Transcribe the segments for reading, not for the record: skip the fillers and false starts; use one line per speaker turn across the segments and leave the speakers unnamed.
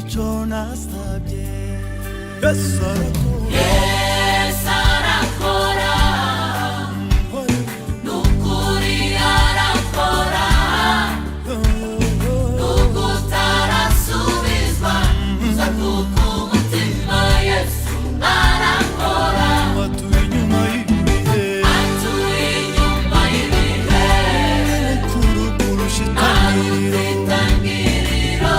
Icyo nasabye Yesu arakora.
Yesu arakora, nukuri arakora, nubwo utarasubizwa uza kuko umutima. Yesu arakora.
Atuye inyuma y'ibihe.
Atuye inyuma y'ibihe.
Mukuru kurusha itangiriro.
Itangiriro.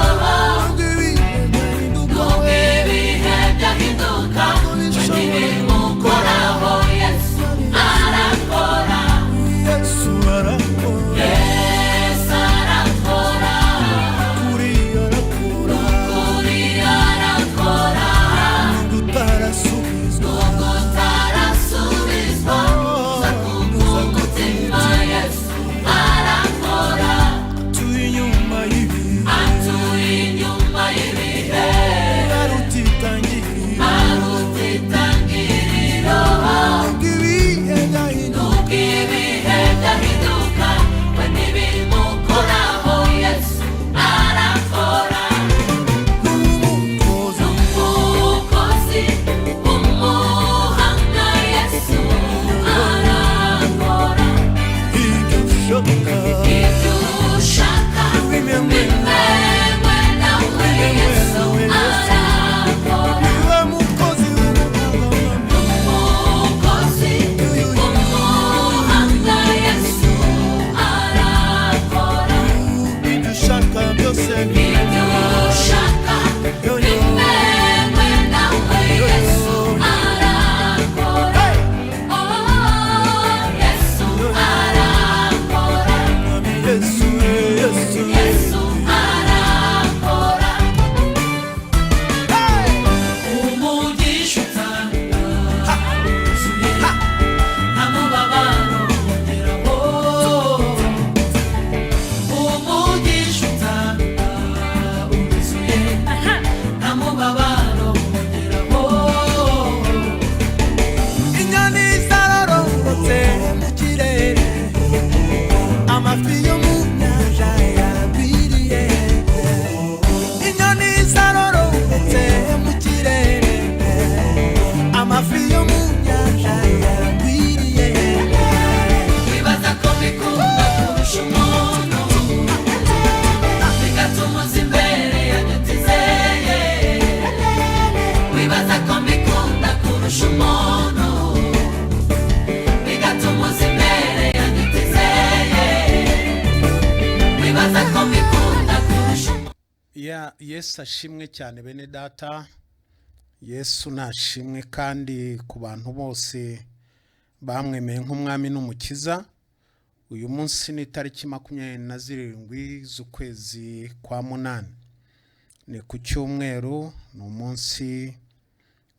Nubwo ibihe byahinduka,
nubwo ibihe byahinduka, we ntibimukoraho. Yesu arakora.
Yesu arakora.
Yesu arakora.
Kuri arakora.
Kuri arakora.
Nubwo utarasubizwa,
nubwo utarasubizwa uza kuko umutima. Yesu arakora.
Atuye inyuma y'ibihe.
Atuye inyuma y'ibihe.
Aruta itangiriro.
Aruta itangiriro.
Nubwo ibihe byahinduka,
nubwo ibihe byahinduka, we ntibimukoraho. Yesu arakora.
N'umukozi.
Umukozi w'umuhanga, Yesu arakora.
Ibyo ushaka,
ibyo ushaka,
bimenywe.
Bimenywe nawe. Yesu arakora.
Niwe mukozi w'umuhanga.
Umukozi w'umuhanga, Yesu arakora.
Ibyo ushaka byose,
ibyo ushaka bimenywe nawe. Yesu arakora. Oh, Yesu arakora.
Mwami Yesu, Yesu.
Yesu arakora. Umugisha utanga wuzuye, nta mubabaro ugeraho. Umugisha utanga wuzuye, nta mubabaro ugeraho.
Inyoni zarororotse mu kirere, amafi yo mu nyanja yaragwiriye. Inyoni zarororotse mu kirere, amafi yo mu nyanja yaragwiriye.
Wibaza ko mbikunda kurusha umuntu, bigatuma uza imbere yanjye utizeye. Wibaza ko mbikunda kurusha umuntu, bigatuma uza imbere yanjye utizeye. Wibaza ko mbikunda kurusha umuntu.
Ya, Yesu ashimwe cyane, bene data. Yesu nashimwe kandi ku bantu bose bamwemeye nk'umwami n'umukiza. Uyu munsi ni itariki 27 z'ukwezi kwa munani, ni ku cyumweru, ni umunsi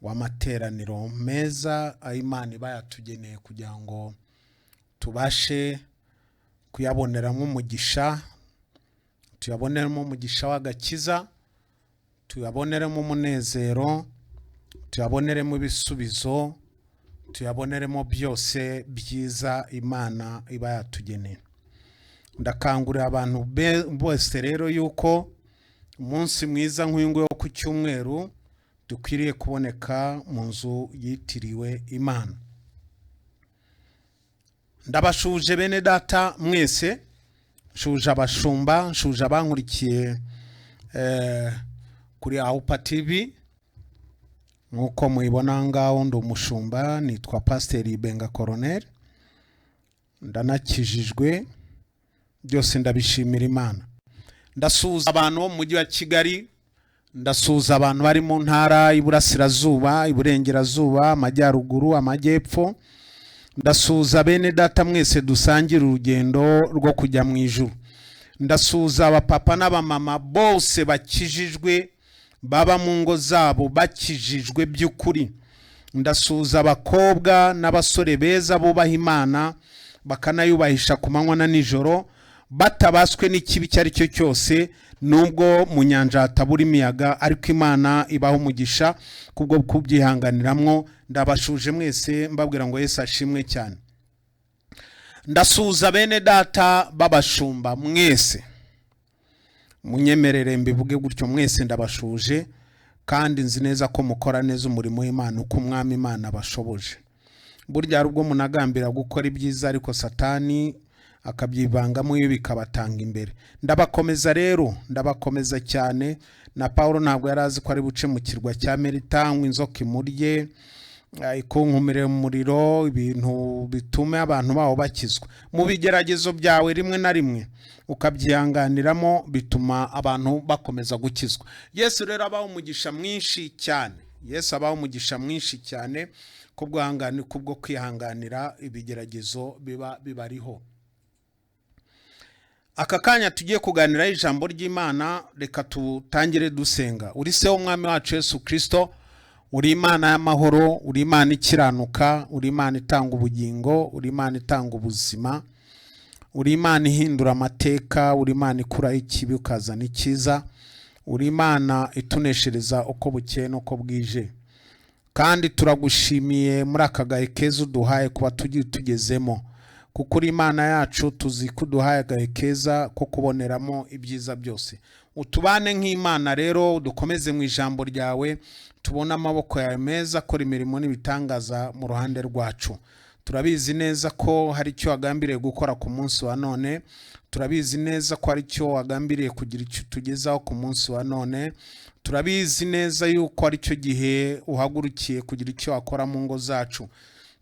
w'amateraniro meza ayo Imana iba yatugeneye kugira ngo tubashe kuyaboneramo umugisha, tuyaboneremo umugisha w'agakiza, tuyaboneremo umunezero, tuyaboneremo ibisubizo, tuyaboneremo byose byiza Imana iba yatugeneye. Ndakangurira abantu bose rero yuko umunsi mwiza nk'uyu nguyu wo ku cyumweru dukwiriye kuboneka mu nzu yitiriwe Imana. Ndabashuje bene data mwese, nshuje abashumba, nshuje abankurikiye kuri Awupa TV. Nk'uko mubibona aha ngaho, ndi umushumba, nitwa Pasiteri Benga Koroneri, ndanakijijwe, byose ndabishimira Imana. Ndasuhuza abantu bo mu mujyi wa Kigali, ndasuhuza abantu bari mu ntara y'Iburasirazuba, Iburengerazuba, Amajyaruguru, Amajyepfo. Ndasuhuza bene data mwese dusangira urugendo rwo kujya mu ijuru. Ndasuhuza abapapa n'abamama bose bakijijwe, baba mu ngo zabo bakijijwe by'ukuri. Ndasuhuza abakobwa n'abasore beza bubaha Imana, bakanayubahisha ku manywa na nijoro, batabaswe n'ikibi icyo ari cyo cyose. Nubwo mu nyanja hatabura imiyaga, ariko Imana ibaha umugisha kubwo kubyihanganiramwo. Ndabashuje mwese, mbabwira ngo Yesu ashimwe cyane. Ndasuhuza bene data b'abashumba mwese. Munyemerere mbivuge gutyo, mwese ndabashuje kandi nzi neza ko mukora neza umurimo w'Imana uko Umwami Imana abashoboje. Burya hari ubwo munagambira gukora ibyiza, ariko Satani akabyivangamo, iyo bikabatanga imbere. Ndabakomeza rero, ndabakomeza cyane. Na Paul ntabwo yari azi ko ari buce mu kirwa cya Melita ngo inzoka imurye, ikunkumire mu muriro, ibintu bitume abantu bawo bakizwa. Mu bigeragezo byawe rimwe na rimwe ukabyihanganiramo, bituma abantu bakomeza gukizwa. Yesu rero abaho umugisha mwinshi cyane. Yesu abaho umugisha mwinshi cyane kubwo kwihanganira ibigeragezo biba bibariho. Aka kanya tugiye kuganiraho ijambo ry'Imana, reka tutangire dusenga. Uri Se w'Umwami wacu Yesu Kirisito, uri Imana y'amahoro, uri Imana ikiranuka, uri Imana itanga ubugingo, uri Imana itanga ubuzima, uri Imana ihindura amateka, uri Imana ikuraho ikibi ukazana icyiza, uri Imana ituneshereza uko bukeye n'uko bwije. Kandi turagushimiye muri aka gahe keza uduhaye kuba tugiye tugezemo, kuko uri Imana yacu, tuzi ko uduhaye agahe keza ko kuboneramo ibyiza byose. Utubane nk'Imana rero, dukomeze mu ijambo ryawe, tubone amaboko yawe meza akora imirimo n'ibitangaza mu ruhande rwacu. Turabizi neza ko hari icyo wagambiriye gukora ku munsi wa none, turabizi neza ko hari icyo wagambiriye kugira icyo utugezaho ku munsi wa none, turabizi neza yuko ari cyo gihe uhagurukiye kugira icyo wakora mu ngo zacu.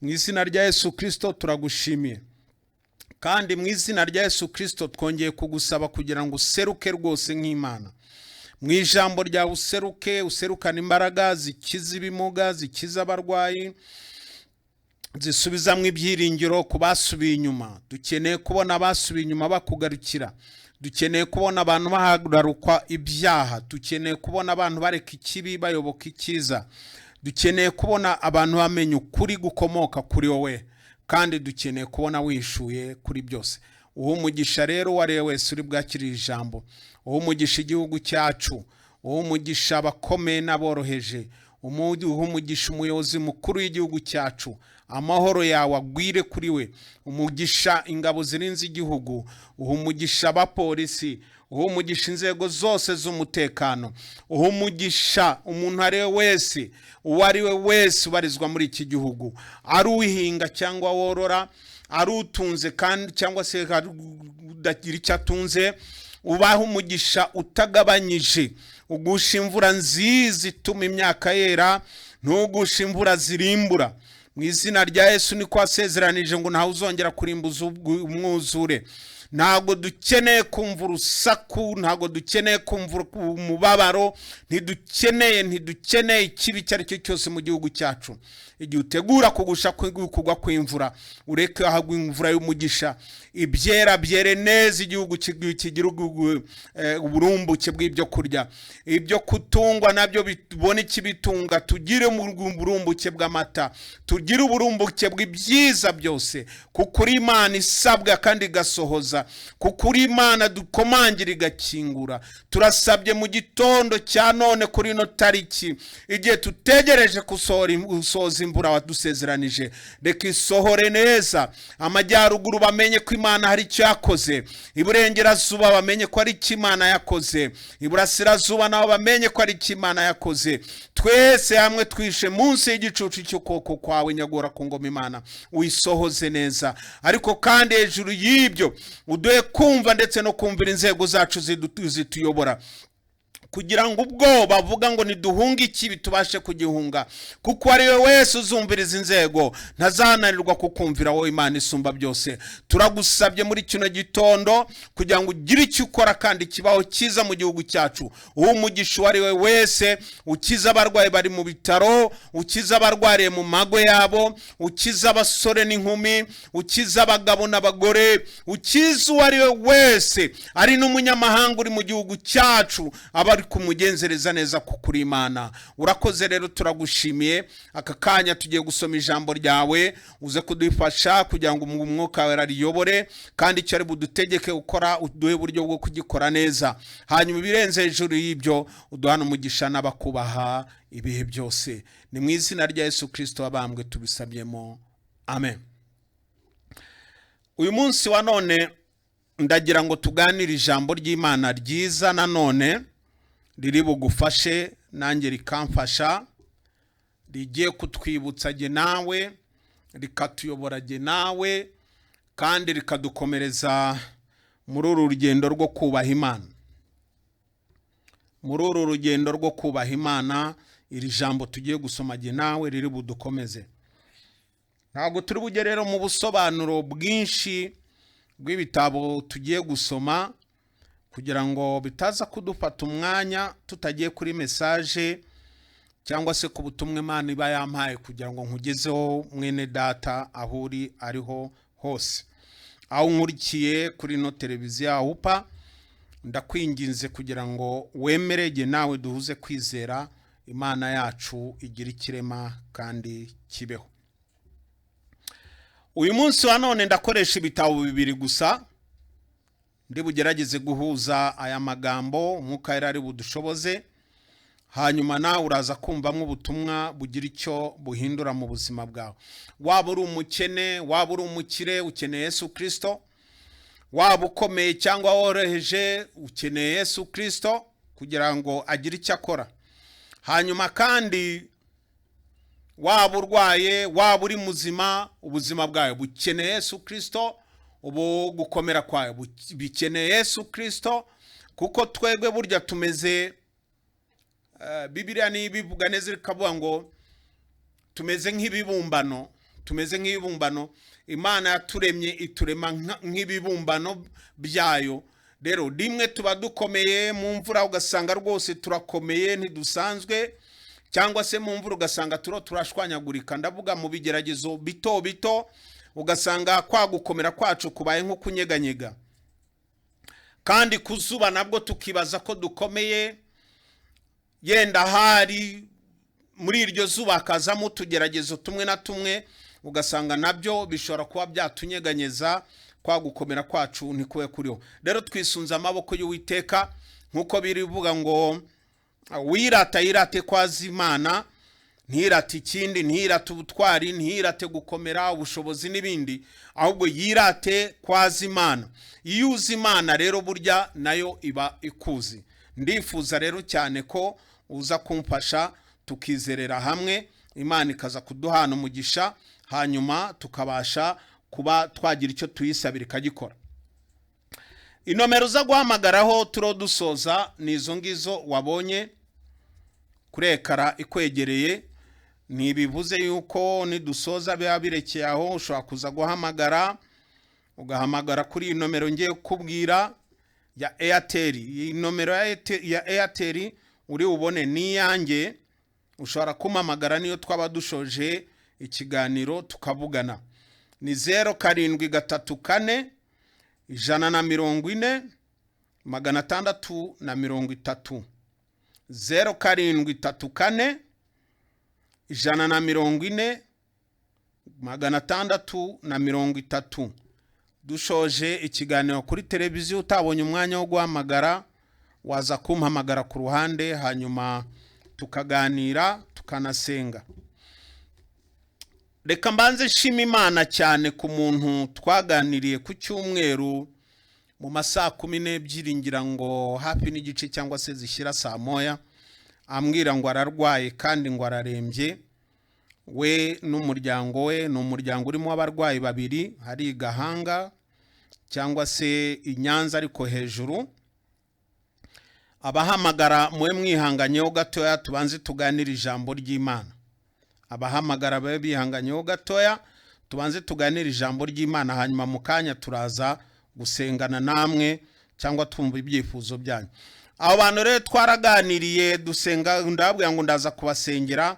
Mu izina rya Yesu Kirisito turagushimiye, kandi mu izina rya Yesu Kirisito twongeye kugusaba kugira ngo useruke rwose nk'Imana. Mu ijambo ryawe useruke, userukane imbaraga zikiza ibimuga, zikiza abarwayi, zisubizamo ibyiringiro ku basubiye inyuma. Dukeneye kubona abasubiye inyuma bakugarukira, dukeneye kubona abantu bahagarukwa ibyaha, dukeneye kubona abantu bareka ikibi bayoboka icyiza, dukeneye kubona abantu bamenya ukuri gukomoka kuri wowe, kandi dukeneye kubona wishuye kuri byose. Uha umugisha rero uwo ari we wese uri bwakire ijambo, uha umugisha igihugu cyacu, uha umugisha abakomeye n'aboroheje, uha umugisha umuyobozi mukuru w'igihugu cyacu, amahoro yawe agwire kuri we, umugisha ingabo zirinze igihugu, uha umugisha abapolisi, uha umugisha inzego zose z'umutekano, uha umugisha umuntu ari we wese, uwo ari we wese ubarizwa muri iki gihugu, ari uhinga cyangwa worora, ari utunze kandi cyangwa se udagira icyo atunze, ubaha umugisha utagabanyije, ugusha imvura nziza ituma imyaka yera, ntugushe imvura zirimbura. Mu izina rya Yesu niko wasezeranije ngo ntawe uzongera kurimbuza umwuzure. Ntabwo dukeneye kumva urusaku, ntabwo dukeneye kumva umubabaro, ntidukeneye ikibi icyo ari cyo cyose mu gihugu cyacu. Igihe utegura kugusha kugwa kw'imvura, ureke hagwa imvura y'umugisha, ibyera byere neza, igihugu kigira uburumbuke bw'ibyo kurya, ibyo kutungwa nabyo bibone ikibitunga, tugire uburumbuke bw'amata, tugire uburumbuke bw'ibyiza byose, kuko uri Imana isabwa kandi igasohoza, kuko uri Imana dukomangira igakingura. Turasabye mu gitondo cya none kuri ino tariki, igihe tutegereje gusohoza imvura wadusezeranije, reka isohore neza. Amajyaruguru bamenye ko Imana hari icyo yakoze, iburengerazuba bamenye ko ari icyo Imana yakoze, iburasirazuba nabo bamenye ko ari icyo Imana yakoze. Twese hamwe twishe munsi y'igicucu cy'ukuboko kwawe, nyagora ku ngoma Imana, uyisohoze neza. Ariko kandi hejuru y'ibyo uduhe kumva ndetse no kumvira inzego zacu zituyobora, kugira ngo ubwo bavuga ngo niduhunge ikibi tubashe kugihunga, kuko ari we wese uzumviriza inzego ntazananirwa kukumvira wowe Imana isumba byose. Turagusabye muri kino gitondo kugira ngo ugire icyo ukora kandi kibaho cyiza mu gihugu cyacu. Uha umugisha uwo ari we wese, ukize abarwayi bari mu bitaro, ukize abarwariye mu mago yabo, ukize abasore n'inkumi, ukize abagabo n'abagore, ukize uwo ari we wese ari n'umunyamahanga uri mu gihugu cyacu, aba kumugenzereza neza kuri Imana. Urakoze rero, turagushimiye. Aka kanya tugiye gusoma ijambo ryawe, uze kudufasha kugira ngo umwuka wawe ariyobore, kandi icyo ari budutegeke gukora uduhe uburyo bwo kugikora neza. Hanyuma ibirenze hejuru y'ibyo uduhane umugisha n'abakubaha ibihe byose. Ni mu izina rya Yesu Kristo wabambwe tubisabyemo, amen. Uyu munsi wa none Ndagira ngo tuganire ijambo ry'Imana ryiza nanone riri bugufashe nanjye rikamfasha, rigiye kutwibutsa jye nawe, rikatuyobora jye nawe, kandi rikadukomereza muri uru rugendo rwo kubaha Imana. Muri uru rugendo rwo kubaha Imana, iri jambo tugiye gusoma jye nawe riri budukomeze. Ntabwo turi bujye rero mu busobanuro bwinshi bw'ibitabo tugiye gusoma, kugira ngo bitaza kudufata umwanya tutagiye kuri message cyangwa se ku butumwa Imana iba yampaye kugira ngo nkugezeho, mwene data, aho uri ariho hose, aho nkurikiye kuri ino televiziyo ahupa. Ndakwinginze kugira ngo wemere jye nawe duhuze kwizera, Imana yacu igira ikirema kandi kibeho. Uyu munsi wa none ndakoresha ibitabo bibiri gusa, ndi bugerageze guhuza aya magambo Umwuka yari ari budushoboze, hanyuma nawe uraza kumvamo ubutumwa bugira icyo buhindura mu buzima bwawe. Waba uri umukene, waba uri umukire, ukeneye Yesu Kirisito. Waba ukomeye cyangwa woroheje, ukeneye Yesu Kirisito kugira ngo agire icyo akora. Hanyuma kandi waba urwaye, waba uri muzima, ubuzima bwawe bukeneye Yesu Kirisito, ubu gukomera kwawe bikeneye Yesu Kirisito, kuko twebwe burya tumeze, Bibiliya niyo ibivuga neza, ikavuga ngo tumeze nk'ibibumbano, tumeze nk'ibibumbano. Imana yaturemye iturema nk'ibibumbano byayo. Rero rimwe tuba dukomeye mu mvura, ugasanga rwose turakomeye ntidusanzwe, cyangwa se mu mvura ugasanga turo turashwanyagurika. Ndavuga mu bigeragezo bito bito, ugasanga kwa gukomera kwacu kubaye nko kunyeganyega. Kandi ku zuba nabwo tukibaza ko dukomeye, yenda hari muri iryo zuba hakazamo utugeragezo tumwe na tumwe, ugasanga nabyo bishobora kuba byatunyeganyeza, kwa gukomera kwacu ntikube kuriho. Rero twisunze amaboko y'Uwiteka, nk'uko birivuga ngo wirata yirate ko azi Imana, ntirate ikindi, ntirate ubutwari, ntirate gukomera, ubushobozi n'ibindi, ahubwo yirate ko azi Imana. Iyo uzi Imana rero burya nayo iba ikuzi. Ndifuza rero cyane ko uza kumfasha tukizerera hamwe, Imana ikaza kuduhana umugisha, hanyuma tukabasha kuba twagira icyo tuyisabira ikagikora. Inomero uza guhamagaraho turo dusoza ni izo ngizo wabonye kuri ekara ikwegereye. Ntibivuze yuko nidusoza biba birekeye aho. Ushobora kuza guhamagara, ugahamagara kuri iyi nomero ngiye kukubwira ya Airtel. Iyi nomero ya Airtel uri bubone ni iyanjye, ushobora kumpamagara niyo twaba dushoje ikiganiro tukavugana. Ni 0734 140 630. 0734 140 630. Dushoje ikiganiro kuri televiziyo, utabonye umwanya wo guhamagara, waza kumpamagara ku ruhande, hanyuma tukaganira tukanasenga. Reka mbanze nshima Imana cyane ku muntu twaganiriye ku cyumweru mu masaha 12, ngira ngo hafi n'igice cyangwa se zishyira saa moya, ambwira ngo ararwaye kandi ngo ararembye, we n'umuryango we. Ni umuryango urimo abarwayi babiri, hari i Gahanga cyangwa se i Nyanza ariko hejuru. Abahamagara mube mwihanganyeho gatoya, tubanze tuganire ijambo ry'Imana. Abahamagara babe bihanganyeho gatoya, tubanze tuganire ijambo ry'Imana, hanyuma mu kanya turaza gusengana namwe cyangwa twumva ibyifuzo byanyu. Abo bantu rero twaraganiriye dusenga, ndababwira ngo ndaza kubasengera.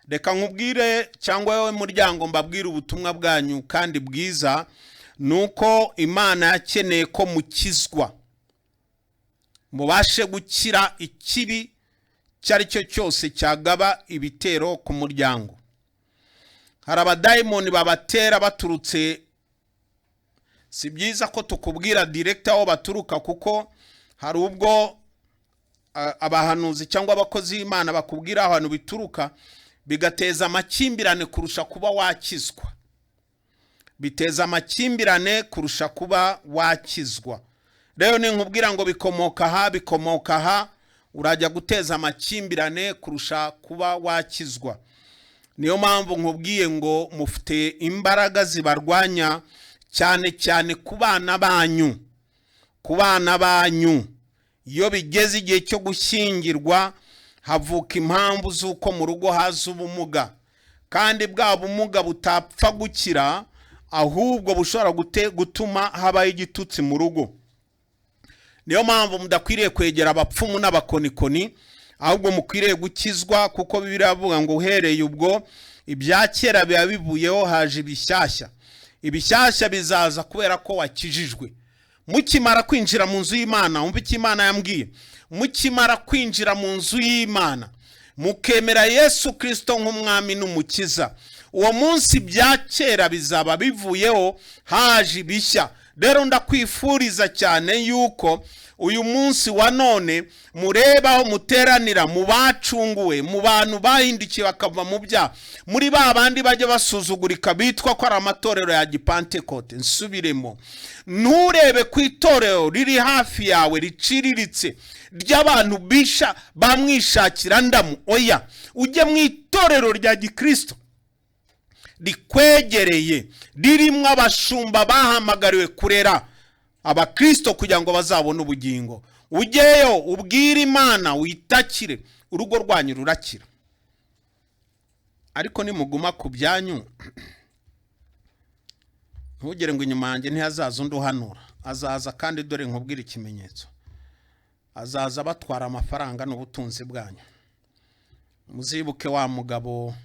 Reka nkubwire cyangwa wowe muryango mbabwire ubutumwa bwanyu kandi bwiza, nuko Imana yakeneye ko mukizwa, mubashe gukira ikibi icyo ari cyo cyose cyagaba ibitero ku muryango. Hari abadayimoni babatera baturutse, si byiza ko tukubwira direct aho baturuka, kuko hari ubwo abahanuzi cyangwa abakozi b'Imana bakubwira ahantu bituruka, bigateza amakimbirane kurusha kuba wakizwa. Biteza amakimbirane kurusha kuba wakizwa. Rero ninkubwira ngo bikomoka aha, bikomoka aha, urajya guteza amakimbirane kurusha kuba wakizwa. Niyo mpamvu nkubwiye ngo mufite imbaraga zibarwanya, cyane cyane ku bana banyu. Ku bana banyu, iyo bigeze igihe cyo gushyingirwa, havuka impamvu z'uko mu rugo haza ubumuga, kandi bwa bumuga butapfa gukira, ahubwo bushobora gutuma habaho igitutsi mu rugo. Niyo mpamvu mudakwiriye kwegera abapfumu n'abakonikoni, ahubwo mukwiriye gukizwa, kuko Bibiliya iravuga ngo uhereye ubwo ibya kera biba bivuyeho, haje ibishyashya. Ibishyashya bizaza kubera ko wakijijwe. Mukimara kwinjira mu nzu y'Imana, wumva icyo Imana yambwiye, mukimara kwinjira mu nzu y'Imana mukemera Yesu Kirisito nk'umwami n'umukiza, uwo munsi bya kera bizaba bivuyeho, haje ibishya. Rero ndakwifuriza cyane yuko uyu munsi wa none mureba aho muteranira, mu bacunguwe, mu bantu bahindukiye bakava mu byaha, muri ba bandi bajya basuzugurika bitwa ko ari amatorero ya gipantekote. Nsubiremo, nturebe ku itorero riri hafi yawe riciriritse ry'abantu bisha bamwishakira ndamu, oya, ujye mu itorero rya gikristo rikwegereye, ririmo abashumba bahamagariwe kurera abakristo kugira ngo bazabone ubugingo. Ujyeyo ubwire Imana, witakire, urugo rwanyu rurakira. Ariko nimuguma ku byanyu, ntugire ngo inyuma yanjye ntihazaza undi uhanura. Azaza, kandi dore nkubwire ikimenyetso, azaza batwara amafaranga n'ubutunzi bwanyu. Muzibuke wa mugabo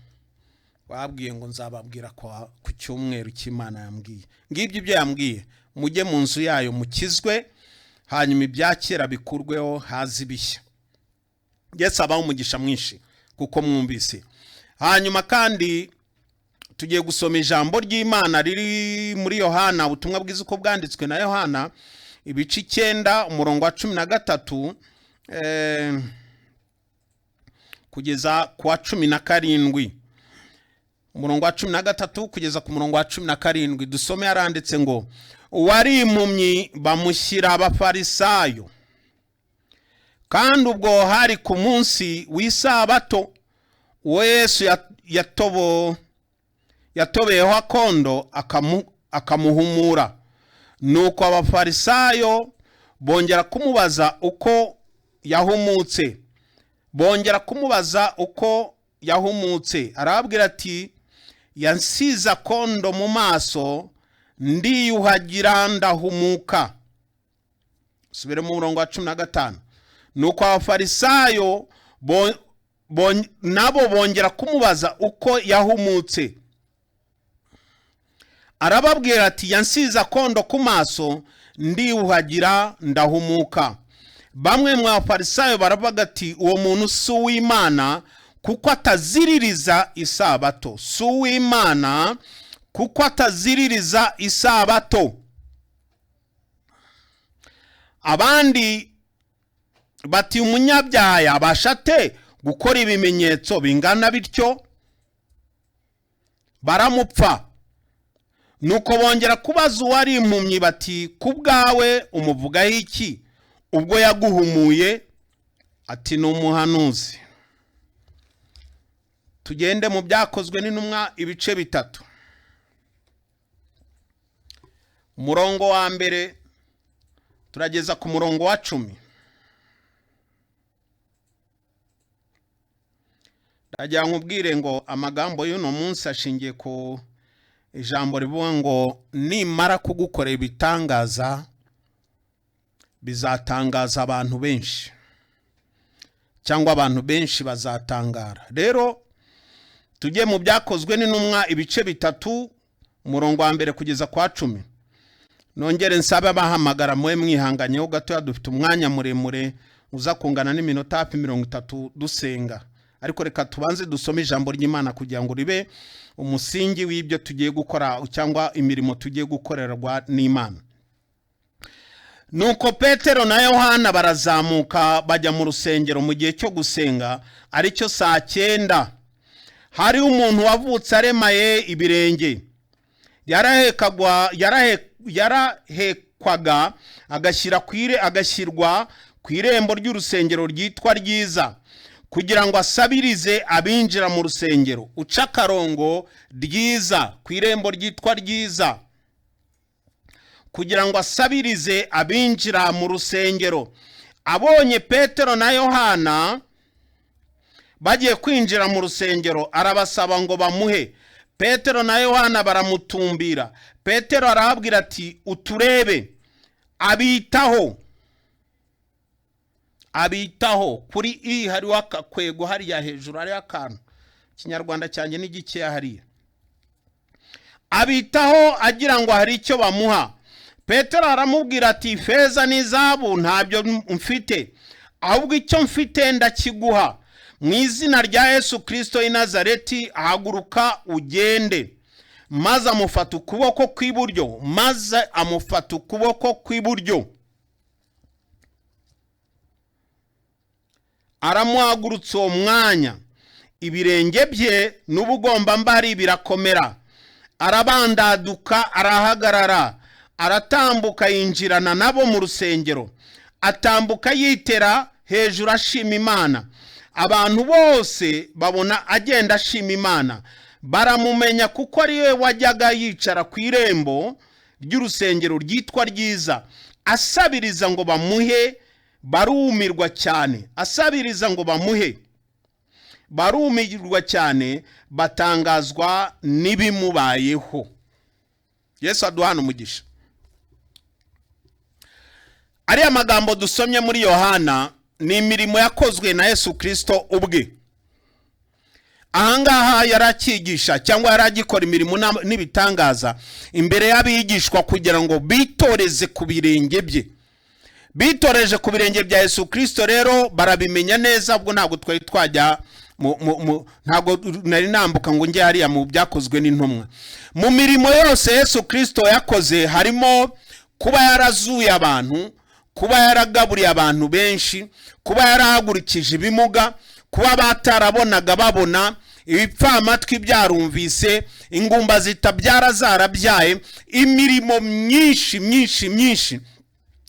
wabwiye ngo nzababwira ku cyumweru cy'Imana yambwiye. Ngibyo ibyo yambwiye, mujye mu nzu yayo mukizwe, hanyuma ibya kera bikurweho, haze ibishya. Yesu abaho umugisha mwinshi kuko mwumvise. Hanyuma kandi tugiye gusoma ijambo ry'Imana riri muri Yohana, ubutumwa bwiza uko bwanditswe na Yohana, ibice 9, umurongo wa 13 kugeza ku wa 17. Umurongo wa 13 kugeza ku murongo wa 17, dusome. Yaranditse ngo uwari impumyi bamushyira Abafarisayo, kandi ubwo hari ku munsi w'isabato, uwo Yesu yatobeyeho akondo akamuhumura. Nuko Abafarisayo bongera kumubaza uko yahumutse, bongera kumubaza uko yahumutse. Arababwira ati yansize akondo mu maso, ndiyuhagira ndahumuka. Subire mu murongo wa 15. Nuko Abafarisayo nabo bongera kumubaza uko yahumutse. Arababwira ati yansize akondo ku maso, ndiyuhagira ndahumuka. Bamwe mu Bafarisayo baravuga ati uwo muntu si uw'Imana kuko ataziririza isabato. Si uw'Imana kuko ataziririza isabato. Abandi bati umunyabyaha yabasha ate gukora ibimenyetso bingana bityo? Baramupfa. Nuko bongera kubaza uwari impumyi bati ku bwawe umuvugaho iki ubwo yaguhumuye? Ati ni umuhanuzi. Tugende mu Byakozwe n'Intumwa, ibice 3, umurongo wa 1 turageza ku murongo wa 10. Ndagira nkubwire ngo amagambo y'uno munsi ashingiye ku ijambo rivuga ngo nimara kugukorera ibitangaza bizatangaza abantu benshi, cyangwa abantu benshi bazatangara. Rero tujye mu Byakozwe n'Intumwa, ibice 3, umurongo wa 1 kugeza kwa 10. Nongere nsabe abahamagara mwe mwihanganyeho gatoya, dufite umwanya muremure uza kungana n'iminota hafi 30 dusenga. Ariko reka tubanze dusome ijambo ry'Imana kugira ngo ribe umusingi w'ibyo tugiye gukora cyangwa imirimo tugiye gukorerwa n'Imana. Nuko Petero na Yohana barazamuka bajya mu rusengero mu gihe cyo gusenga, aricyo saa 9. Hari umuntu wavutse aremaye ibirenge, Yararikwaga agashyira ku ire agashyirwa ku irembo ry'urusengero ryitwa Ryiza, kugira ngo asabirize abinjira mu rusengero. Uca akarongo, Ryiza, ku irembo ryitwa Ryiza, kugira ngo asabirize abinjira mu rusengero. Abonye Petero na Yohana bagiye kwinjira mu rusengero, arabasaba ngo bamuhe. Petero na Yohana baramutumbira. Petero arababwira ati: "Uturebe." Abitaho, abitaho. Kuri i hariho akakwego hariya hejuru, hariho akantu. Ikinyarwanda cyanjye ni gikeya hariya. Abitaho agira ngo hari icyo bamuha. Petero aramubwira ati: "Feza n'izahabu ntabyo mfite, ahubwo icyo mfite ndakiguha. Mu izina rya Yesu Kirisito w'i Nazareti, haguruka ugende." Maze amufata ukuboko kw'iburyo, maze amufata ukuboko kw'iburyo, aramuhagurutsa. Uwo mwanya ibirenge bye n'ubugombambari birakomera, arabandaduka, arahagarara, aratambuka, yinjirana nabo mu rusengero, atambuka yitera hejuru ashima Imana. Abantu bose babona agenda ashima Imana, baramumenya, kuko ari we wajyaga yicara ku irembo ry'urusengero ryitwa Ryiza, asabiriza ngo bamuhe. Barumirwa cyane. Asabiriza ngo bamuhe, barumirwa cyane, batangazwa n'ibimubayeho. Yesu aduhana umugisha. Ariya magambo dusomye muri Yohana ni imirimo yakozwe na Yesu Kirisito ubwe. Ahangaha yari akigisha cyangwa yari agikora imirimo n'ibitangaza imbere y'abigishwa kugira ngo bitoreze ku birenge bye. Bitoreje ku birenge bya Yesu Kirisito rero barabimenya neza. Ubwo ntabwo twari twajya ntabwo nari nambuka ngo njye hariya mu Byakozwe n'Intumwa. Mu mirimo yose Yesu Kirisito yakoze harimo kuba yarazuye abantu, kuba yaragaburiye abantu benshi, kuba yarahagurukije ibimuga, kuba batarabonaga babona, ibipfamatwi byarumvise, ingumba zitabyara zarabyaye, imirimo myinshi myinshi myinshi.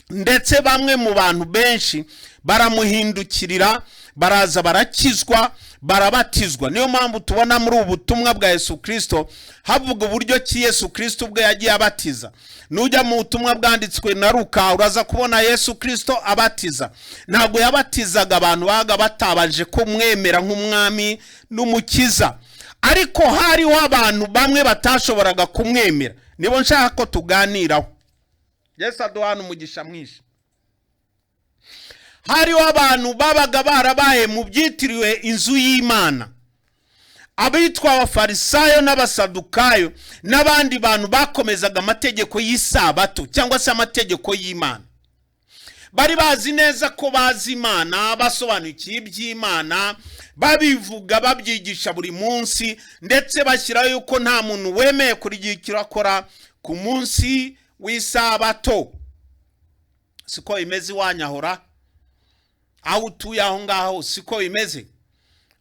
Ndetse bamwe mu bantu benshi baramuhindukirira, baraza, barakizwa, barabatizwa. Niyo mpamvu tubona muri ubu butumwa bwa Yesu Kirisito havuga uburyo ki Yesu Kirisito ubwe yagiye abatiza. Nujya mu butumwa bwanditswe na Luka, uraza kubona Yesu Kirisito abatiza. Ntabwo yabatizaga abantu babaga batabanje kumwemera nk'umwami n'umukiza, ariko hariho abantu bamwe batashoboraga kumwemera, nibo nshaka ko tuganiraho. Yesu aduhana umugisha mwinshi. Hariho abantu babaga barabaye mu byitiriwe inzu y'Imana, abitwa Abafarisayo n'Abasadukayo n'abandi bantu bakomezaga amategeko y'isabato cyangwa se amategeko y'Imana. Bari bazi neza ko bazi Imana, basobanukiwe iby'Imana, babivuga, babyigisha buri munsi, ndetse bashyiraho yuko nta muntu wemeye kurya icyo akora ku munsi w'isabato. Siko bimeze iwanyu ahora aho utuye aho ngaho? Siko bimeze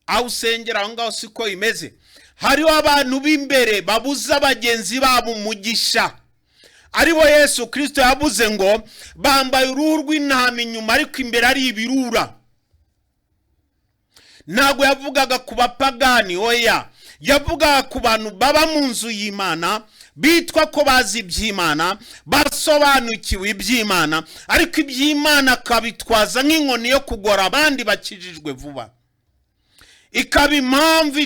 aho usengera aho ngaho? Siko bimeze? Hariho abantu b'imbere babuza bagenzi babo umugisha, aribo Yesu Kirisito yavuze ngo bambaye uruhu rw'intama inyuma, ariko imbere ari ibirura. Ntabwo yavugaga ku bapagani, oya, yavugaga ku bantu baba mu nzu y'Imana, bitwa ko bazi iby'Imana, basobanukiwe iby'Imana, ariko iby'Imana akabitwaza nk'inkoni yo kugora abandi bakijijwe vuba, ikaba impamvu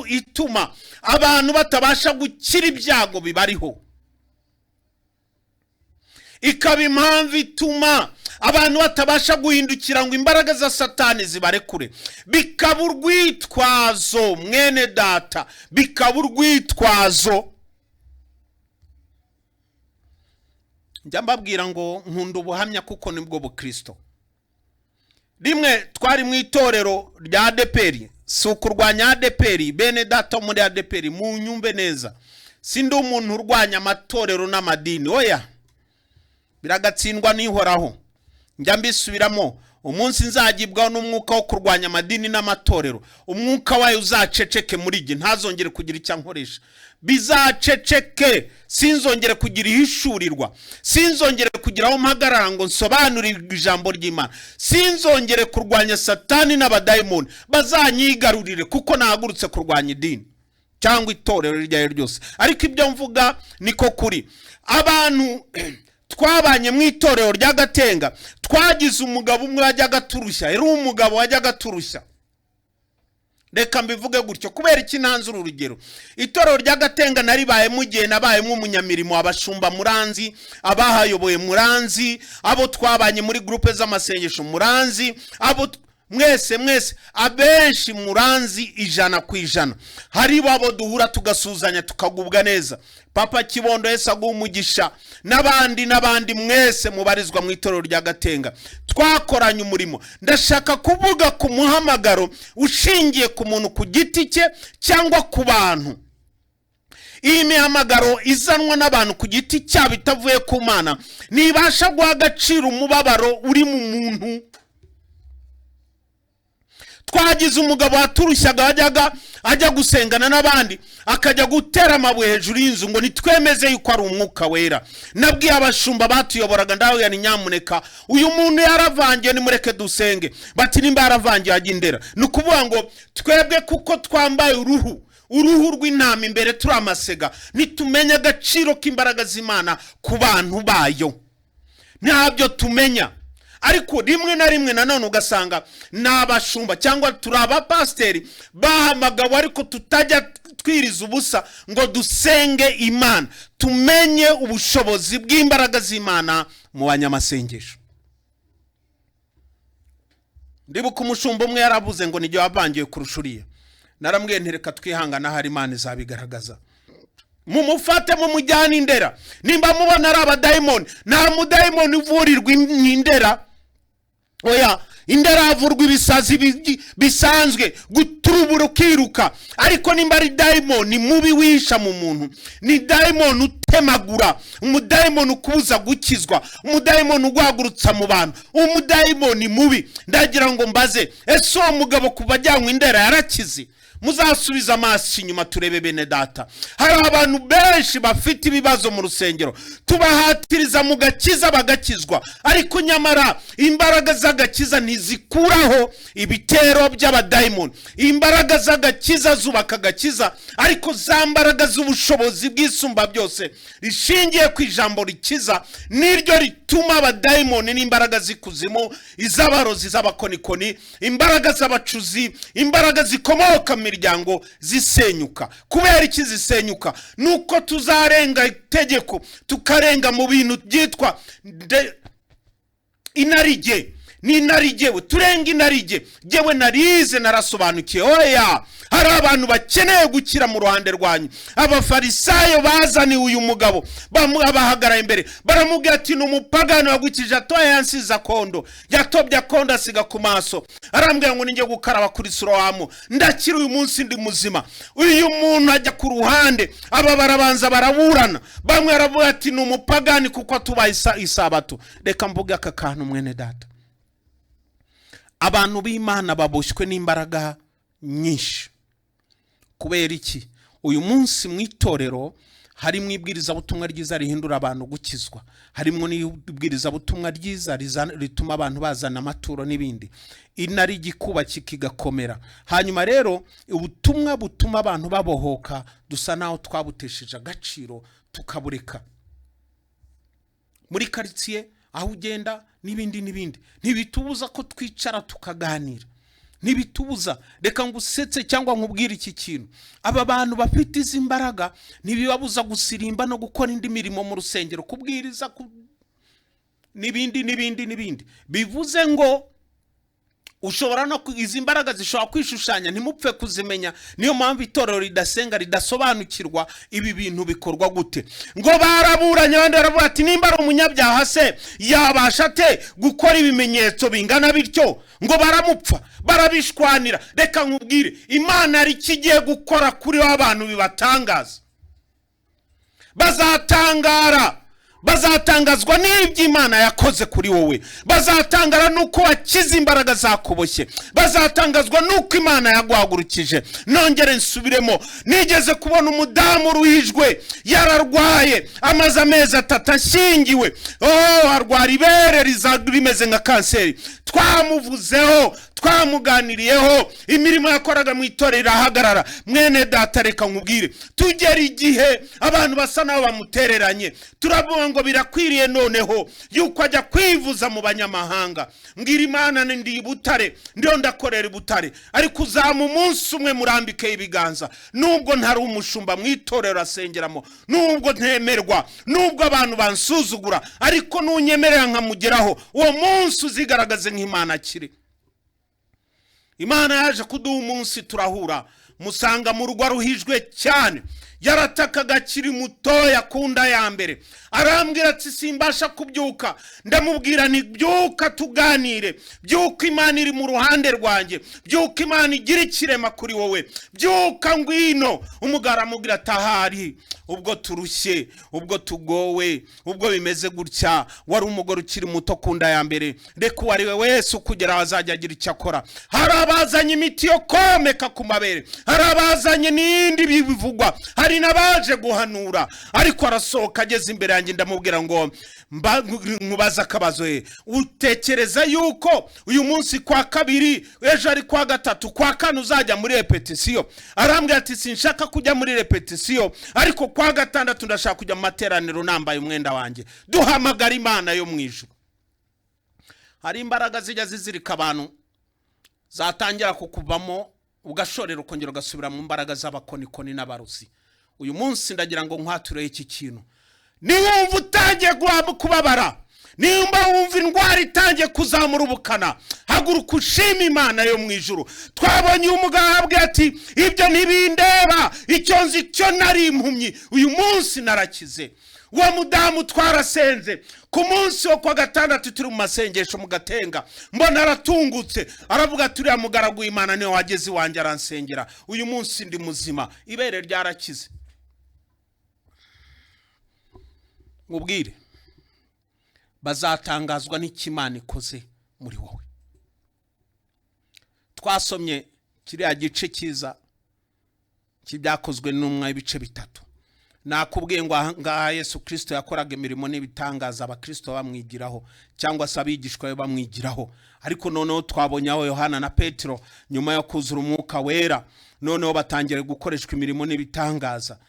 ituma abantu batabasha gukira ibyago bibariho, ikaba impamvu ituma abantu batabasha guhindukira ngo imbaraga za Satani zibarekure, bikaba urwitwazo, mwene data, bikaba urwitwazo. Njya mbabwira ngo nkunda ubuhamya kuko nibwo bukristo. Rimwe twari mu itorero rya ADEPR. Si ukurwanya ADEPR, bene data wo muri ADEPR, mu nyumve neza, si ndi umuntu urwanya amatorero n'amadini, oya, biragatsindwa n'ihoraho. Njya mbisubiramo. Umunsi nzagibwaho n'umwuka wo kurwanya amadini n'amatorero, umwuka wayo uzaceceke muri jye, ntazongere kugira icyo ankoresha. Bizaceceke, sinzongere kugira ihishurirwa, sinzongere kugira aho mpagarara ngo nsobanure ijambo ry'Imana, sinzongere kurwanya Satani n'abadayimoni, bazanyigarurire kuko nahagurutse kurwanya idini cyangwa itorero iryo ari ryo ryose. Ariko ibyo mvuga niko kuri. Abantu twabanye mu itorero rya Gatenga, twagize umugabo umwe wajyaga aturushya. Yari umugabo wajyaga aturushya, reka mbivuge gutyo. Kubera iki ntanze uru rugero? Itorero rya Gatenga naribayemo igihe nabayemo umunyamirimo. Abashumba muranzi, abahayoboye muranzi, abo twabanye muri groupe z'amasengesho muranzi, abo mwese mwese, abenshi muranzi 100%. Hari abo duhura tugasuhuzanya tukagubwa neza. Papa Kibondo, Yesu aguha umugisha, n'abandi n'abandi mwese mubarizwa mu itorero rya Gatenga twakoranye umurimo. Ndashaka kuvuga ku muhamagaro ushingiye ku muntu ku giti cye cyangwa ku bantu. Iyi mihamagaro izanwa n'abantu ku giti cyabo itavuye ku Mana ntibasha guha agaciro umubabaro uri mu muntu. Twagize umugabo waturushyaga, wajyaga ajya gusengana n'abandi akajya gutera amabuye hejuru y'inzu ngo nitwemeze yuko ari umwuka wera. Nabwiye abashumba batuyoboraga, ndababwira ni nyamuneka, uyu muntu yaravangiwe, nimureke dusenge. Bati nimba yaravangiwe ajya indera. Ni ukuvuga ngo twebwe kuko twambaye uruhu rw'intama imbere, turi amasega, nitumenye agaciro k'imbaraga z'Imana ku bantu bayo, ntabyo tumenya. Ariko rimwe na rimwe nanone ugasanga ni abashumba cyangwa turi abapasiteri bahamagawe, ariko tutajya twiriza ubusa ngo dusenge Imana, tumenye ubushobozi bw'imbaraga z'Imana mu banyamasengesho. Ndibuka umushumba umwe yaravuze ngo nijye wavangiwe kurusha uriya. Narambwiye nti reka twihangane, ahari Imana izabigaragaza. Mumufate mumujyane indera nimba mubona ari abadayimoni. Nta mudayimoni uvurirwa indera, oya. Indera havurwa ibisazi bisanzwe, guturubura ukiruka. Ariko nimba ari dayimoni mubi wisha mu muntu, ni dayimoni utemagura, umudayimoni ukubuza gukizwa, umudayimoni uguhagurutsa mu bantu, umudayimoni mubi. Ndagira ngo mbaze, ese uwo mugabo kuva ajyanywe indera yarakize? Muzasubiza amaso inyuma turebe bene data. Hari abantu benshi bafite ibibazo mu rusengero, tubahatiriza mu gakiza bagakizwa, ariko nyamara imbaraga z'agakiza ntizikuraho ibitero by'abadayimoni. Imbaraga z'agakiza zubaka agakiza, ariko za mbaraga z'ubushobozi bw'isumba byose rishingiye ku ijambo rikiza niryo rituma abadayimoni n'imbaraga z'ikuzimu, iz'abarozi, iz'abakonikoni, imbaraga z'abacuzi, imbaraga zikomoka mu miryango zisenyuka. Kubera iki zisenyuka? Nuko tuzarenga itegeko, tukarenga mu bintu byitwa inarijye. Ni inarijye, turenga inarijye. Jyewe narize, narasobanukiwe. Oya, hari abantu bakeneye gukira mu ruhande rwanyu. Abafarisayo bazaniwe uyu mugabo, bamuhagara imbere, baramubwira ati ni umupagani wagukije. Atoya yansize akondo, yatobye akondo asiga ku maso, arambwira ngo ninjye gukaraba kuri Silowamu ndakira, uyu munsi ndi muzima. Uyu muntu ajya ku ruhande, aba barabanza baraburana. Bamwe baravuga ati ni umupagani kuko atubaye isabato. Reka mvuge aka kantu, mwene data. Abantu b'Imana baboshywe n'imbaraga nyinshi. Kubera iki? Uyu munsi mu itorero harimo ibwirizabutumwa ryiza rihindura abantu gukizwa, harimo n'ibwirizabutumwa ryiza rituma abantu bazana amaturo n'ibindi, inari igikuba kigakomera. Hanyuma rero ubutumwa butuma abantu babohoka dusa naho twabutesheje agaciro, tukabureka muri karitsiye aho ugenda n'ibindi n'ibindi. Ntibitubuza ko twicara tukaganira, ntibitubuza. Reka ngusetse cyangwa nkubwire iki kintu: aba bantu bafite izi mbaraga ntibibabuza gusirimba no gukora indi mirimo mu rusengero, kubwiriza n'ibindi n'ibindi n'ibindi. Bivuze ngo ushobora no izi mbaraga zishobora kwishushanya ntimupfe kuzimenya. Niyo mpamvu itorero ridasenga ridasobanukirwa ibi bintu bikorwa gute. Ngo baraburanye, abandi baravuga ati nimba ari umunyabyaha se yabasha ate gukora ibimenyetso bingana bityo? Ngo baramupfa, barabishwanira. Reka nkubwire, Imana hari icyo igiye gukora kuri wa bantu bibatangaza, bazatangara. Bazatangazwa n'ibyo Imana yakoze kuri wowe, bazatangara n'uko wakize imbaraga zakuboshye, bazatangazwa n'uko Imana yaguhagurukije. Nongere nsubiremo, nigeze kubona umudamu uruhijwe, yararwaye amaze amezi 3 ashyingiwe, oh, arwara ibere rimeze nka kanseri. Twamuvuzeho, twamuganiriyeho, imirimo yakoraga mu itorero irahagarara. Mwene data, reka nkubwire, tugera igihe abantu basa n'aho bamutereranye, turavuga ngo birakwiriye noneho yuko ajya kwivuza mu banyamahanga. Mbwira Imana, ndi i Butare, ndiyo ndakorera i Butare, ariko uzama umunsi umwe murambike ibiganza. Nubwo ntari umushumba mu itorero asengeramo, nubwo ntemerwa, nubwo abantu bansuzugura, ariko nunyemerera nkamugeraho, uwo munsi uzigaragaze nk'Imana akiri. Imana yaje kuduha umunsi turahura, musanga mu rugo aruhijwe cyane, yaratakaga akiri mutoya ku nda ya mbere. Arambwira ati simbasha kubyuka. Ndamubwira nti byuka tuganire, byuka Imana iri mu ruhande rwanjye, byuka Imana igira ikirema kuri wowe, byuka ngwino. Umugabo aramubwira ati ahari ubwo turushye, ubwo tugowe, ubwo bimeze gutya, wari umugore ukiri muto ku nda ya mbere, reka uwo ari we wese ukugera aho azajya agira icyo akora. Hari abazanye imiti yo komeka ku mabere, hari abazanye n'indi bivugwa, hari n'abaje guhanura. Ariko arasohoka ageze imbere yanjye, ndamubwira ngo nkubaze akabazo, ye utekereza yuko uyu munsi kwa kabiri, ejo ari kwa gatatu, kwa kane uzajya muri repetisiyo? Arambwira ati sinshaka kujya muri repetisiyo, ariko kwa gatandatu ndashaka kujya mu materaniro nambaye umwenda wanjye. Duhamagara Imana yo mu ijuru. Hari imbaraga zijya zizirika abantu, zatangira kukuvamo ugashorera, ukongera ugasubira mu mbaraga z'abakonikoni n'abarozi. Uyu munsi ndagira ngo nkwatureho iki kintu: niwumva utangiye kubabara, nimba wumva indwara itangiye kuzamura ubukana, haguruka ushima Imana yo mu ijuru. Twabonye uyu mugabo arabwira ati ibyo ntibindeba, icyo nzi cyo nari impumyi, uyu munsi narakize. Uwo mudamu twarasenze ku munsi wo kwa gatandatu, turi mu masengesho mu Gatenga, mbona aratungutse, aravuga ati uriya mugaragu w'Imana niwe wageze iwanjye aransengera, uyu munsi ndi muzima, ibere ryarakize. Mubwire, bazatangazwa n'icyo Imana ikoze muri wowe. Twasomye kiriya gice cyiza cy'ibyakozwe n'umwe ibice 3. Nakubwiye ngo aha ngaha Yesu Kristo yakoraga imirimo n'ibitangaza, abakristo bamwigiraho cyangwa se abigishwa be bamwigiraho. Ariko noneho twabonye aho Yohana na Petero nyuma yo kuzura umwuka wera noneho batangira gukoreshwa imirimo n'ibitangaza.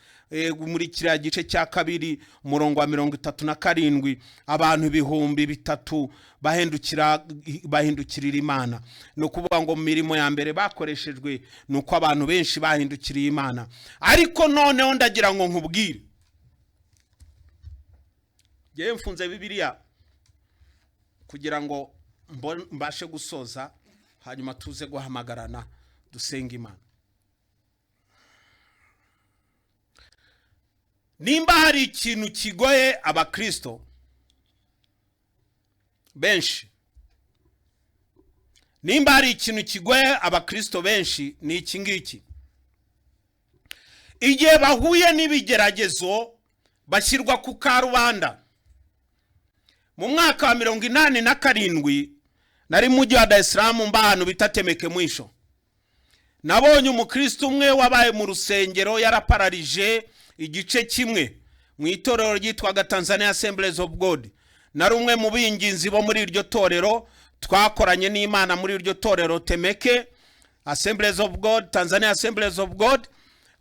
Muri kiriya gice cya 2 umurongo wa 37, abantu 3000 bahindukirira Imana. Ni ukuvuga ngo mu mirimo ya mbere bakoreshejwe ni uko abantu benshi bahindukiriye Imana. Ariko noneho ndagira ngo nkubwire, ngewe mfunze Bibiliya kugira ngo mbashe gusoza, hanyuma tuze guhamagarana dusenga Imana. Nimba hari ikintu kigoye abakristo benshi, nimba hari ikintu kigoye abakristo benshi ni iki ngiki: igihe bahuye n'ibigeragezo bashyirwa ku karubanda. Mu mwaka wa 87 nari mu mujyi wa Dar es Salaam, mba ahantu bita Temeke mwisho. Nabonye umukristo umwe wabaye mu rusengero yarapararije igice kimwe mu itorero ryitwaga Tanzania Assemblies of God. Nari umwe mu binginzi bo muri iryo torero, twakoranye n'Imana muri iryo torero Temeke Assemblies of God, Tanzania Assemblies of God,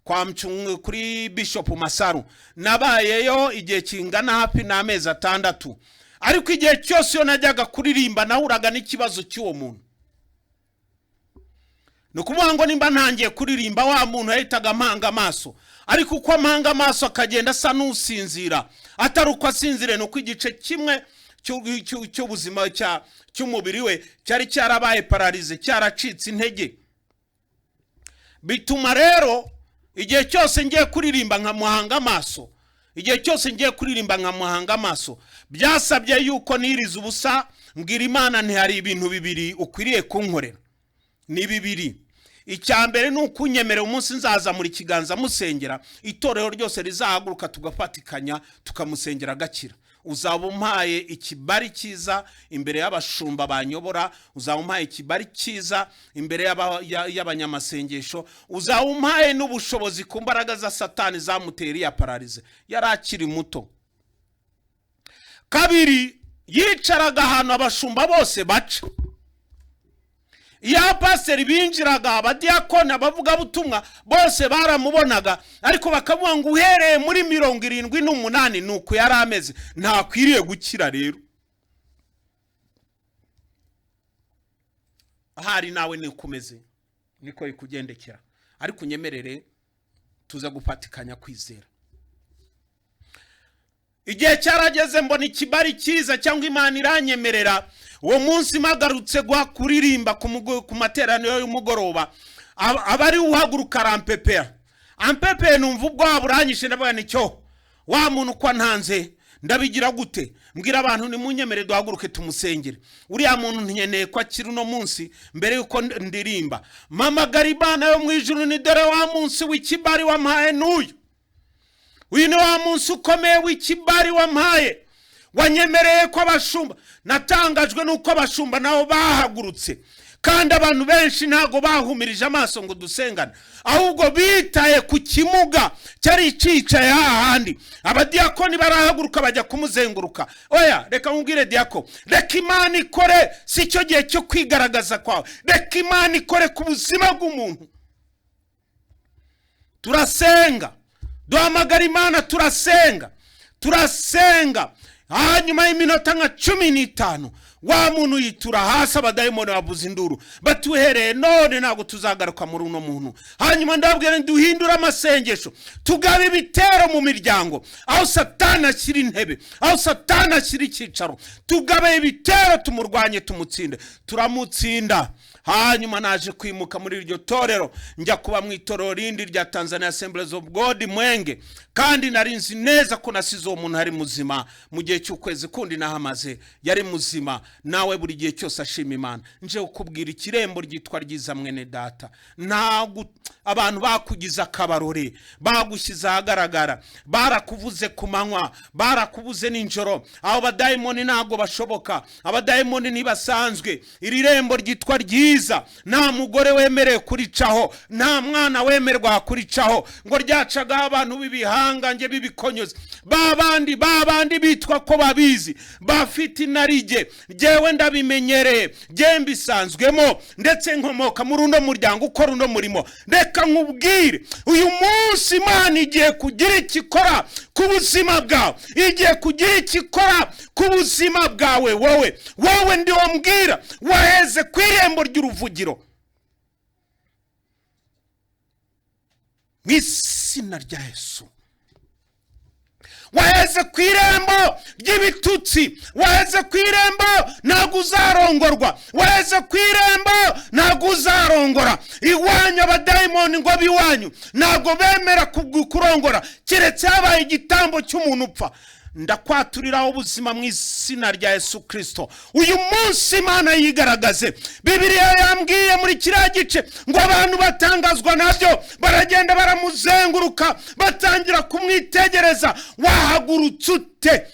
kwa mchungu kuri Bishop Masaru. Nabayeyo igihe kingana hafi n'amezi 6. Ariko igihe cyose iyo najyaga kuririmba nahuraga n'ikibazo cy'uwo muntu. Ni ukuvuga ngo nimba ntangiye kuririmba wa muntu yahitaga ampanga amaso, ariko uko ampanga amaso akagenda asa n'usinzira, atari uko asinzire, ni uko igice kimwe cy'ubuzima cy'umubiri we cyari cyarabaye pararize, cyaracitse intege. Bituma rero igihe cyose ngiye kuririmba nkamuhanga amaso, igihe cyose ngiye kuririmba nkamuhanga amaso, byasabye yuko niriza ubusa mbwira Imana nti hari ibintu bibiri ukwiriye kunkorera. Ni bibiri. Icya mbere ni ukunyemerera umunsi nzaza muri kiganza musengera, itorero ryose rizahaguruka tugafatikanya tukamusengera agakira. Uzaba umpaye ikibari cyiza imbere y'abashumba banyobora, uzaba umpaye ikibari cyiza imbere y'abanyamasengesho, uzaba umpaye n'ubushobozi ku mbaraga za Satani zamuteye iriya paralysie. Yari akiri muto. Kabiri, yicaraga ahantu abashumba bose baca. Iyo abapasiteri binjiraga, abadiyakoni, abavugabutumwa bose baramubonaga, ariko bakavuga ngo uhereye muri 78 ni uku yari ameze, ntakwiriye gukira. Rero ahari nawe niko umeze, niko bikugendekera, ariko unyemerere tuze gufatikanya kwizera. Igihe cyarageze mbona ikibari cyiza, cyangwa Imana iranyemerera. Uwo munsi mpagarutse guha kuririmba ku materaniro y'umugoroba, aba ari uhaguruka arampepera, ampepeye numva ubwoba buranyishe. Ndavuga ni cyo wa muntu uko antanze ndabigira gute? Mbwira abantu nimunyemere duhaguruke tumusengere uriya muntu, nkeneye ko akiri uno munsi mbere yuko ndirimba. Mpamagara Imana yo mu ijuru, ni dore wa munsi w'ikibari wampaye n'uyu. Uyu ni wa munsi ukomeye w'ikibari wampaye, wanyemereye ko abashumba. Natangajwe n'uko abashumba nabo bahagurutse, kandi abantu benshi ntabwo bahumirije amaso ngo dusengane, ahubwo bitaye ku kimuga cyari cyicaye hahandi. Abadiyakoni barahaguruka bajya kumuzenguruka. Oya, reka nkubwire diyako, reka Imana ikore, si cyo gihe cyo kwigaragaza kwawe. Reka Imana ikore ku buzima bw'umuntu. Turasenga, duhamagara Imana, turasenga, turasenga. Hanyuma y'iminota nka 15 wa muntu yitura hasi, abadayimoni bavuza induru batuhereye none ntabwo tuzagaruka muri uno muntu. Hanyuma ndababwira nti duhindure amasengesho, tugabe ibitero mu miryango aho Satani ashyira intebe, aho Satani ashyira icyicaro, tugabe ibitero, tumurwanye, tumutsinde. Turamutsinda. Hanyuma naje kwimuka muri iryo torero, njya kuba mu itorero rindi rya Tanzania Assemblies of God Mwenge, kandi nari nzi neza ko nasize uwo muntu ari muzima. Mu gihe cy'ukwezi kundi nahamaze yari muzima, nawe buri gihe cyose ashima Imana. Nje kukubwira ikirembo ryitwa ryiza, mwene data, ntabwo abantu bakugize akabarore, bagushyize ahagaragara, barakuvuze ku manywa, barakubuze nijoro. Abo badayimoni ntabwo bashoboka, abadayimoni ntibasanzwe. Iri rembo ryitwa ryiza, nta mugore wemerewe kuricaho, nta mwana wemerwa kuricaho, ngo ryacagaho abantu b'ibihangange b'ibikonyozi, ba bandi, ba bandi bitwa ko babizi, bafite inarijye. Jyewe ndabimenyereye, jye mbisanzwemo, ndetse nkomoka muri uno muryango ukora uno murimo. Reka nkubwire, uyu munsi Imana igiye kugira icyo ikora ku buzima bwawe, igiye kugira icyo ikora ku buzima bwawe. Wowe, wowe ndiwo mbwira, waheze ku irembo ry'uruvugiro. Mu izina rya Yesu, waheze ku irembo ry'ibitutsi, waheze ku irembo ntabwo uzarongorwa, waheze ku irembo ntabwo uzarongora. Iwanyu abadayimoni ngo biwanyu ntabwo bemera kurongora keretse habaye igitambo cy'umuntu upfa. Ndakwaturiraho ubuzima mu izina rya Yesu Kristo. Uyu munsi Imana yigaragaze. Bibiliya yambwiye muri kiriya gice ngo abantu batangazwa nabyo, baragenda baramuzenguruka, batangira kumwitegereza. Wahagurutse ute?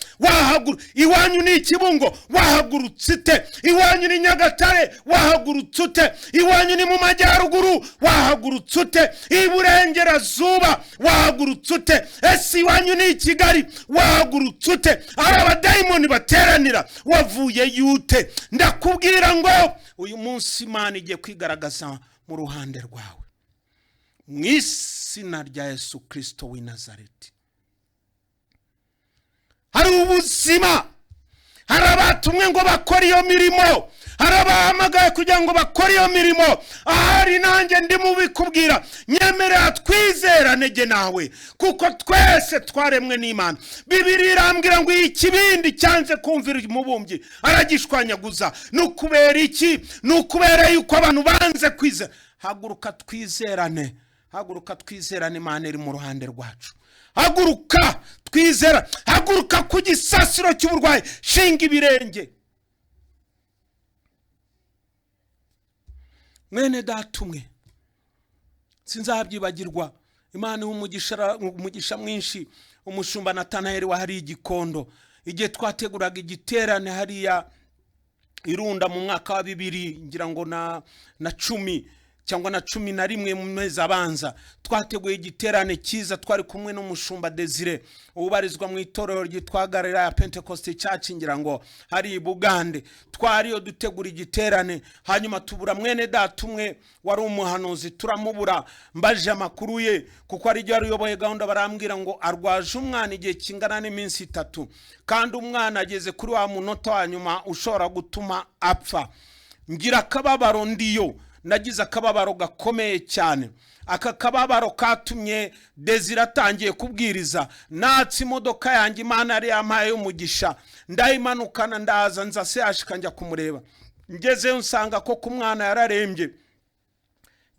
Iwanyu ni Ikibungo, wahagurutse ute? Iwanyu ni Nyagatare, wahagurutse ute? Iwanyu ni mu majyaruguru, wahagurutse ute? Iburengerazuba, wahagurutse ute? Ese iwanyu ni i Kigali, wahagurutse ute? Aho abadayimoni bateranira, wavuye yute? Ndakubwira ngo uyu munsi Imana igiye kwigaragaza mu ruhande rwawe, mu izina rya Yesu Kristo w'i Nazareti. Hari ubuzima, hari abatumwe ngo bakore iyo mirimo, hari abahamagaye kugira ngo bakore iyo mirimo. Ahari nanjye ndi mubikubwira, nyemerera twizerane jye nawe, kuko twese twaremwe n'Imana. Bibiliya irambwira ngo ikibindi cyanze kumvira umubumbyi aragishwanyaguza. Ni ukubera iki? Ni ukubera yuko abantu banze kwizera. Haguruka twizerane, haguruka twizerane, Imana iri mu ruhande rwacu. Haguruka twizera, haguruka ku gisasiro cy'uburwayi, shinga ibirenge. Mwene data umwe sinzabyibagirwa, Imana iha umugisha mwinshi, umushumba Natanayeli wahari Igikondo. Igihe twateguraga igiterane hariya irunda mu mwaka wa bibiri ngira ngo na 10 cyangwa na 11 mu mezi abanza, twateguye igiterane cyiza, twari kumwe n'umushumba Desire ubarizwa mu itorero ryitwa Galilaya Pentecost Church, ngira ngo hari i Bugande. Twariyo dutegura igiterane, hanyuma tubura mwene data umwe wari umuhanuzi, turamubura. Mbaje amakuru ye kuko ari ryo uyoboye gahunda, barambwira ngo arwaje umwana igihe kingana n'iminsi 3, kandi umwana ageze kuri wa munota wa nyuma ushobora gutuma apfa. Ngira akababaro, ndiyo nagize akababaro gakomeye cyane. Aka kababaro katumye Desire atangiye kubwiriza, natse imodoka yanjye Imana yari yampaye umugisha, ndayimanukana ndaza nza sehashika njya kumureba. Ngezeyo nsanga ko ku mwana yararembye,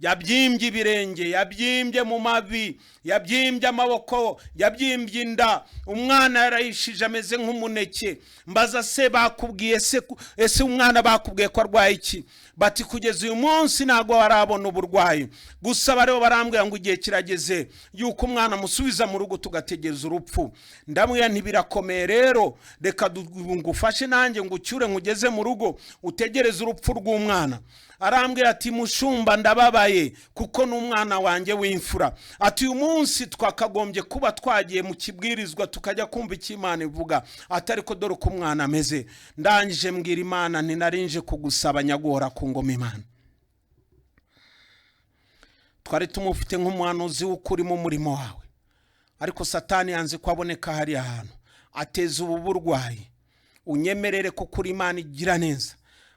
yabyimbye ibirenge, yabyimbye mu mavi, yabyimbye amaboko, yabyimbye inda, umwana yarayishije ameze nk'umuneke. Mbaza se bakubwiye se ese umwana bakubwiye ko arwaye iki? Bati kugeza uyu munsi ntago barabona uburwayi, gusa bariho barambwira ngo igihe kirageze yuko umwana musubiza mu rugo tugategereza urupfu. Ndamubwira nti birakomeye rero, reka ngufashe nanjye ngucyure nkugeze mu rugo utegereze urupfu rw'umwana. Arambwira ati mushumba ndababaye kuko n'umwana wanjye w'imfura. Ati uyu munsi twakagombye kuba twagiye mu kibwirizwa tukajya kumva icyo Imana ivuga, ati ariko dore uko umwana ameze. Ndangije mbwira Imana nti narinje kugusaba nyaguhora ku ngoma Imana. Twari tumufite nk'umuhanuzi w'ukuri mu murimo wawe, ariko Satani yanze ko aboneka hariya hantu, ateza ubu burwayi. Unyemerere ko kuri Imana igira neza,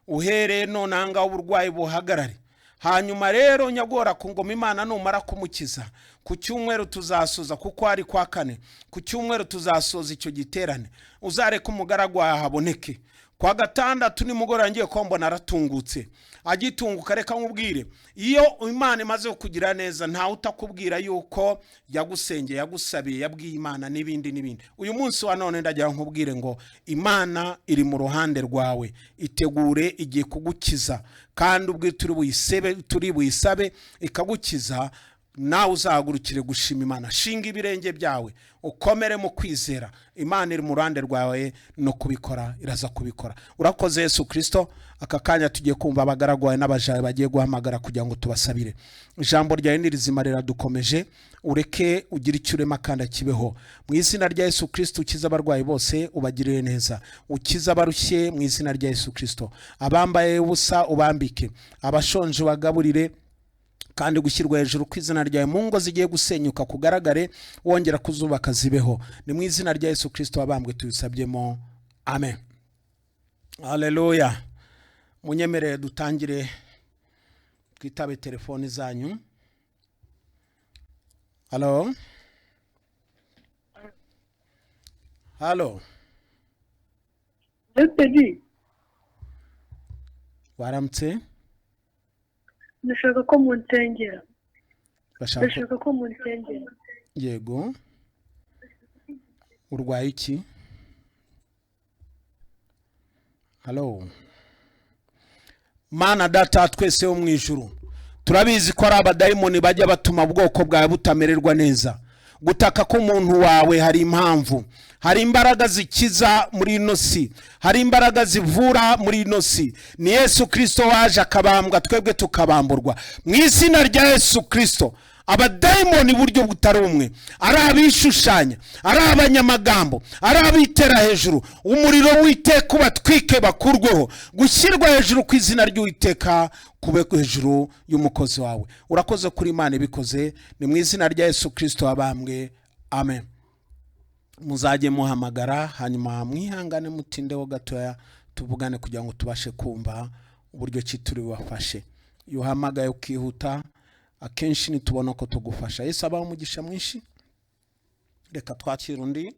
uhereye none aha ngaha uburwayi buhagarare. Hanyuma rero nyagora ku ngoma Imana numara kumukiza, ku cyumweru tuzasoza, kuko ari kwa kane, ku cyumweru tuzasoza icyo giterane, uzareka umugaragu wawe ahaboneke. Kwa gatandatu nimugoroba ngiye ko mbona aratungutse, agitunguka reka nkubwire, iyo Imana imaze kugira neza ntawe utakubwira yuko yagusengeye, yagusabiye, yabwiye Imana n'ibindi n'ibindi. Uyu munsi wa none ndagira nkubwire ngo Imana iri mu ruhande rwawe, itegure igiye kugukiza, kandi ubwo turi buyisabe ikagukiza, nawe uzahagurukire gushima Imana. Shinga ibirenge byawe ukomere mu kwizera, Imana iri mu ruhande rwawe no kubikora iraza kubikora. Urakoze Yesu Kristo. Aka kanya tugiye kumva abagaragu bawe n'abajawe bagiye guhamagara kugira ngo tubasabire. Ijambo ryawe ni rizima riradukomeje, ureke ugire icyo urema kandi akibeho. Mu izina rya Yesu Kristo ukize abarwayi bose ubagirire neza, ukize abarushye mu izina rya Yesu Kristo, abambaye ubusa ubambike, abashonje ubagaburire, kandi gushyirwa hejuru kw'izina ryawe mu ngo zigiye gusenyuka kugaragare, wongera kuzubaka zibeho. Ni mu izina rya Yesu Kristo wabambwe tubisabyemo, amen. Haleluya. Munyemerere dutangire twitabe telefoni zanyu. Halo, halo, waramutse?
Ndashaka ko munsengera. Ndashaka ko munsengera.
Yego. Urwaye iki? Halo. Mana data twese wo mu ijuru, turabizi ko ari abadayimoni bajya batuma ubwoko bwawe butamererwa neza. Gutaka k'umuntu wawe hari impamvu, hari imbaraga zikiza muri ino si, hari imbaraga zivura muri ino si. Ni Yesu Kristo waje akabambwa, twebwe tukabamburwa. Mu izina rya Yesu Kristo, abadayimoni buryo butari umwe, ari abishushanya, ari abanyamagambo, ari abitera hejuru, umuriro w'Uwiteka ubatwike bakurweho. Gushyirwa hejuru kw'izina ry'Uwiteka kube hejuru y'umukozi wawe. Urakoze kuri Imana ibikoze, ni mu izina rya Yesu Kristo wabambwe, amen. Muzajye muhamagara, hanyuma mwihangane mutindeho gatoya tuvugane kugira ngo tubashe kumva uburyo ki turi bubafashe. Iyo uhamagaye ukihuta akenshi nitubona ko tugufasha. Yesu abahe umugisha mwinshi. Reka twakire undi.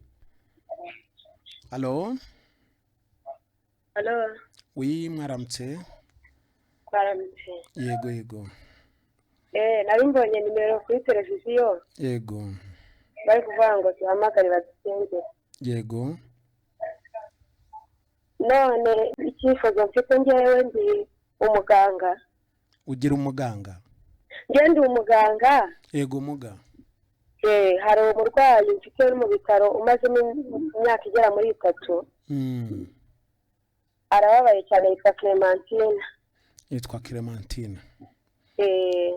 Halo.
Halo.
Oui, mwaramutse.
Mwaramutse.
Yego yego.
Nari mbonye nimero kuri televiziyo.
Yego.
Bari kuvuga ngo tuhamagare badusengere.
Yego.
None icyifuzo mfite njyewe ndi umuganga.
Ugira umuganga?
Njye ndi umuganga.
Yego muga.
Hari umurwayi mfite uri mu bitaro umazemo imyaka igera muri 3. Arababaye cyane, yitwa Clementine.
Yitwa Clementine.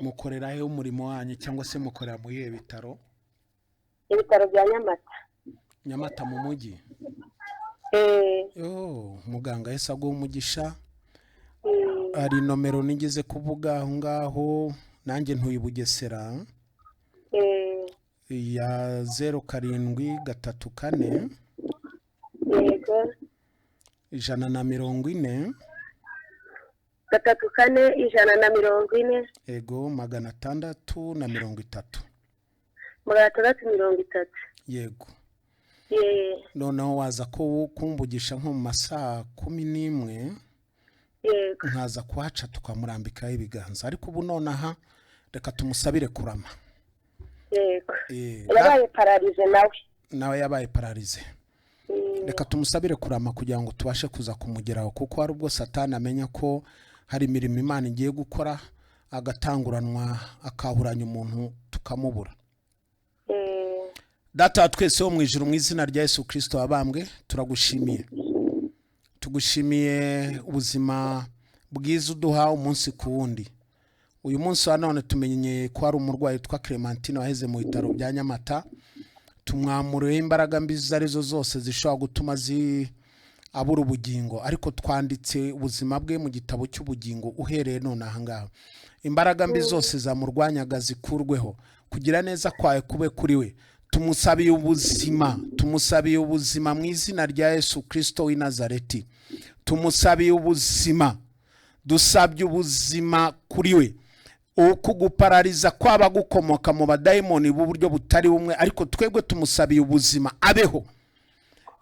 Mukorera he umurimo wanyu, cyangwa se mukorera mu bihe bitaro?
Ibitaro bya Nyamata.
Nyamata mu mujyi? Oh, muganga yahise aguha umugisha. Hari nomero nigeze kuvuga aho ngaho, nanjye ntuye i Bugesera, ya 0734
Yego.
140
34 140.
Ego, 630.
630.
Yego. Noneho waza ko kumvugisha nko mu masaha 11.
Yego.
Nkaza kuhaca tukamurambikaho ibiganza, ariko ubu nonaha reka tumusabire kurama.
Yego. Yabaye pararize nawe.
Nawe yabaye pararize. Reka tumusabire kurama kugira ngo tubashe kuza kumugeraho, kuko hari ubwo Satani amenya ko hari imirimo Imana igiye gukora, agatanguranwa akahuranya umuntu tukamubura. Data wa twese wo mu ijuru, mu izina rya Yesu Kristo wabambwe, turagushimiye. Tugushimiye ubuzima bwiza uduha umunsi ku wundi. Uyu munsi wa none tumenye ko hari umurwayi witwa Clementine waheze mu bitaro bya Nyamata. Tumwamureho imbaraga mbi izo arizo zose zishobora gutuma abura ubugingo, ariko twanditse ubuzima bwe mu gitabo cy'ubugingo uhereye none aha ngaha. Imbaraga mbi zose zamurwanyaga zikurweho, kugira neza kwawe kube kuri we. Tumusabiye ubuzima, tumusabiye ubuzima mu izina rya Yesu Kristo w'i Nazareti. Tumusabiye ubuzima, dusabye ubuzima kuri we. Uku guparariza kwaba gukomoka mu badayimoni b'uburyo butari bumwe, ariko twebwe tumusabiye ubuzima abeho.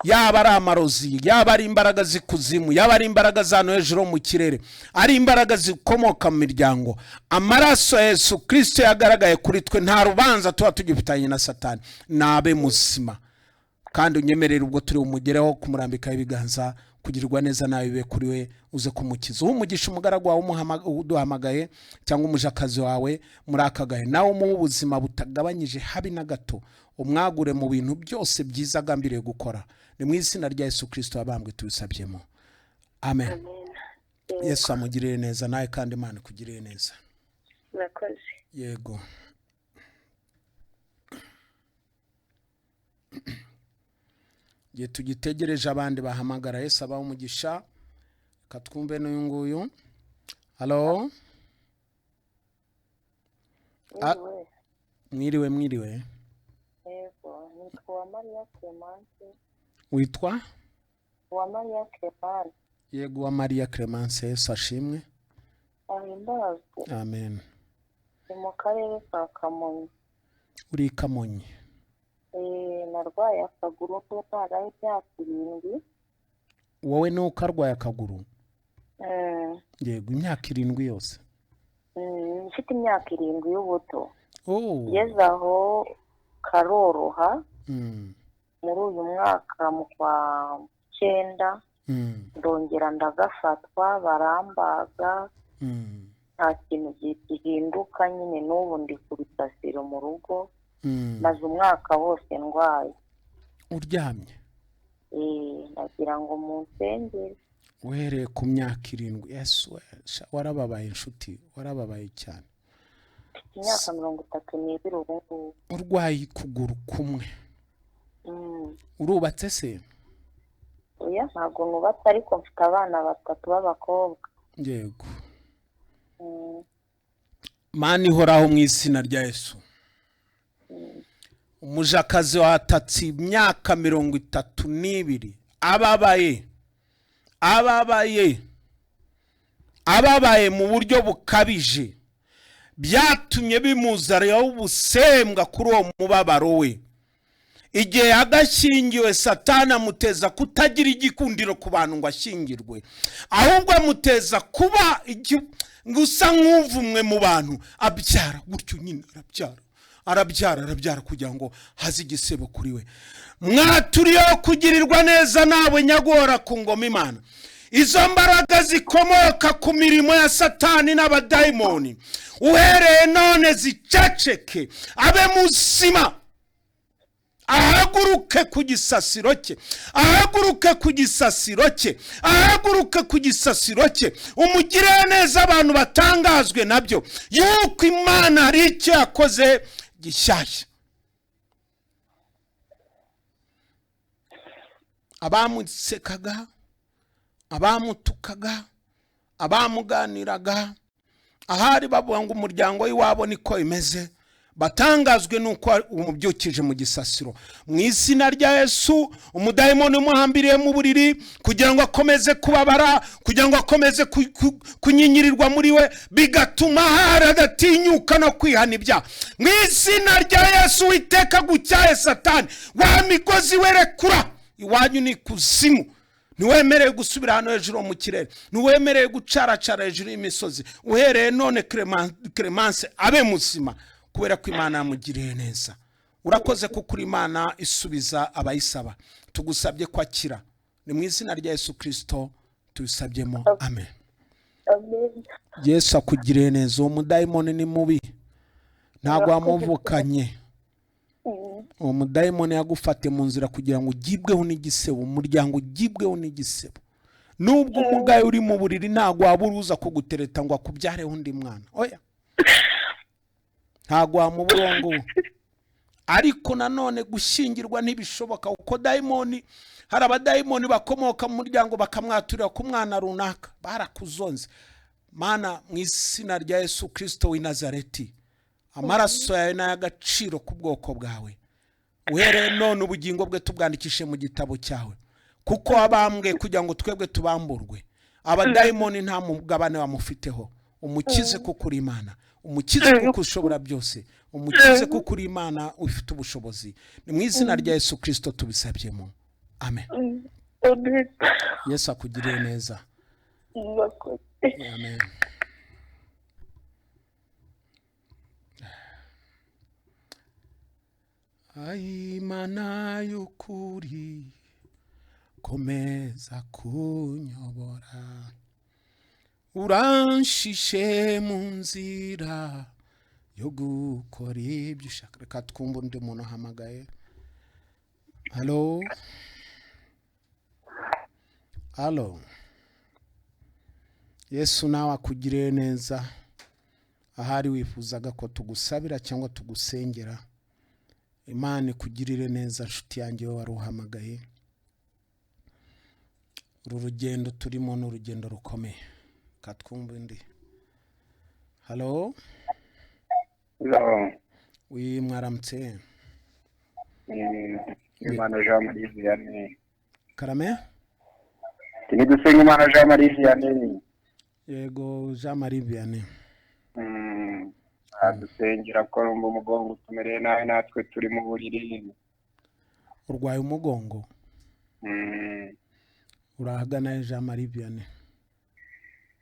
Yaba ari amarozi, yaba ari imbaraga z'ikuzimu, yaba ari imbaraga za no hejuru mu kirere, ari imbaraga zikomoka mu miryango, amaraso ya Yesu Kristo yagaragaye kuri twe, nta rubanza tuba tugifitanye na Satani. Nabe muzima, kandi unyemerere ubwo turi umugereho kumurambikaho ibiganza, kugirirwa neza nawe bibe kuri we, uze kumukiza. Umugisha umugaragu wawe uduhamagaye cyangwa umujakazi wawe muri aka gahe, nawe umuhe ubuzima butagabanyije habe na gato, umwagure mu bintu byose byiza agambiriye gukora. Ni mu izina rya Yesu Kristo wabambwe tubisabyemo, amen. Yesu amugirire neza, nawe kandi Imana ikugirire neza.
Murakoze.
Yego. Gihe tugitegereje abandi bahamagara, Yesu abahe umugisha. Reka twumve n'uyu nguyu. Halo? Mwiriwe, mwiriwe.
Yego, nitwa Uwamariya Clemence.
Witwa?
Uwamariya Clemence.
Yego, Uwamariya Clemence, Yesu ashimwe.
Ahimbazwe.
Amen.
Ni mu karere ka Kamonyi.
Uri Kamonyi?
Narwaye akaguru k'umwana w'imyaka 7.
Wowe ni uko arwaye akaguru? Yego, imyaka 7 yose.
Mfite imyaka 7 y'ubuto. Ngeze aho karoroha. Muri uyu mwaka mu kwa 9 ndongera ndagafatwa, barambaga. Nta kintu gihinduka nyine, n'ubu ndi ku bitasiro mu rugo. Maze umwaka wose ndwaye.
Uryamye?
Nagira ngo munsengere.
Uhereye ku myaka 7. Yesu, warababaye inshuti, warababaye cyane.
Imyaka 32 ubu ngubu.
Urwaye ukuguru kumwe. Urubatse se?
Oya, ntabwo nubatse, ariko mfite abana 3 b'abakobwa.
Yego. Mana ihoraho mu izina rya Yesu. Umujakazi watatse imyaka 32 ababaye, ababaye, ababaye mu buryo bukabije, byatumye bimuzanira ubusembwa kuri uwo mubabaro we. Igihe agashyingiwe, Satani amuteza kutagira igikundiro ku bantu ngo ashyingirwe, ahubwo amuteza kuba gusa nk'uvumwe mu bantu. Abyara gutyo nyine, arabyara, arabyara, arabyara kugira ngo haze igisebo kuri we. Mwaturiyeho kugirirwa neza nawe nyagora ku ngoma Imana. Izo mbaraga zikomoka ku mirimo ya Satani n'abadayimoni, uhereye none ziceceke, abe muzima. Ahaguruke ku gisasiro cye, ahaguruke ku gisasiro cye, ahaguruke ku gisasiro cye. Umugirire neza, abantu batangazwe nabyo yuko Imana hari icyo yakoze gishyashya. Abamusekaga, abamutukaga, abamuganiraga, ahari bavuga ngo umuryango w'iwabo niko imeze, batangazwe nuko umubyukije mu gisasiro. Mu izina rya Yesu, umudayimoni umuhambiriye mu buriri kugira ngo akomeze kubabara, kugira ngo akomeze kunyinyirwa muri we, bigatuma hari adatinyuka no kwihana ibyaha. Mu izina rya Yesu, witeka gucyahe Satani wa migozi werekura iwanyu ni kuzimu. Ntiwemerewe gusubira hano hejuru mu kirere, ntiwemerewe gucaracara hejuru y'imisozi. Uhereye none Clemence abe muzima, kubera ko Imana yamugiriye neza. Urakoze kuko uri Imana isubiza abayisaba. Tugusabye kwakira, ni mu izina rya Yesu Kirisito tubisabyemo, amen.
Amen.
Yesu akugiriye neza. Uwo mudayimoni ni mubi, ntabwo wamuvukanye. Uwo mudayimoni yagufate mu nzira kugira ngo ugibweho n'igisebo, umuryango ugibweho n'igisebo. Nubwo umugayo uri mu buriri, ntabwo waba uruza kugutereta ngo akubyareho undi mwana, oya, ntabwo wamubura uwo nguwo. Ariko nanone gushyingirwa ntibishoboka, kuko dayimoni, hari abadayimoni bakomoka mu muryango bakamwaturira ku mwana runaka, barakuzonze. Mana, mu izina rya Yesu Kirisito w'i Nazareti, amaraso yawe ni ay'agaciro ku bwoko bwawe. Uhereye none ubugingo bwe tubwandikishe mu gitabo cyawe, kuko wabambwe kugira ngo twebwe tubamburwe. Abadayimoni nta mugabane bamufiteho. Umukize kuko uri Imana, umukize kuko ushobora byose, umukize kuko uri Imana ufite ubushobozi. Ni mu izina rya Yesu Kirisito tubisabyemo, amen.
Amen.
Yesu akugiriye neza.
Murakoze.
Amen. Ai, Imana y'ukuri, komeza kunyobora, uranshishe mu nzira yo gukora ibyo ushaka. Reka twumve undi muntu ahamagaye. Halo, halo. Yesu nawe akugiriye neza. Ahari wifuzaga ko tugusabira cyangwa tugusengera, Imana ikugirire neza nshuti yanjye wowe wari uhamagaye. Uru rugendo turimo ni urugendo rukomeye. Reka twumve undi. Halo.
Hello.
Wi, mwaramutse.
Imana Jean Marie Vianney.
Karame.
Turi gusenga Imana Jean Marie Vianney.
Yego, Jean Marie Vianney.
Adusengera ko rumva umugongo utumereye nabi, natwe turi mu buriri.
Urwaye umugongo? Urahagana he, Jean Marie Vianney?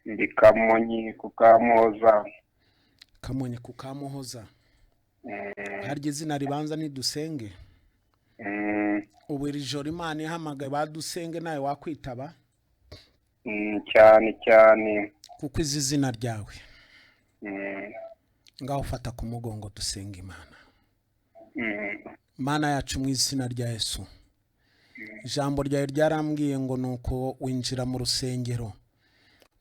Ndi Kamonyi ku Kamuhoza.
Kamonyi ku Kamuhoza. Harya izina ribanza ni Dusenge? Ubu iri joro Imana ihamagaye badusenge, nawe wakwitaba?
Cyane cyane.
Kuko izi zina ryawe. Ngaho ufata ku mugongo dusenga Imana. Mana yacu, mu izina rya Yesu, ijambo ryawe ryarambwiye ngo nuko winjira mu rusengero,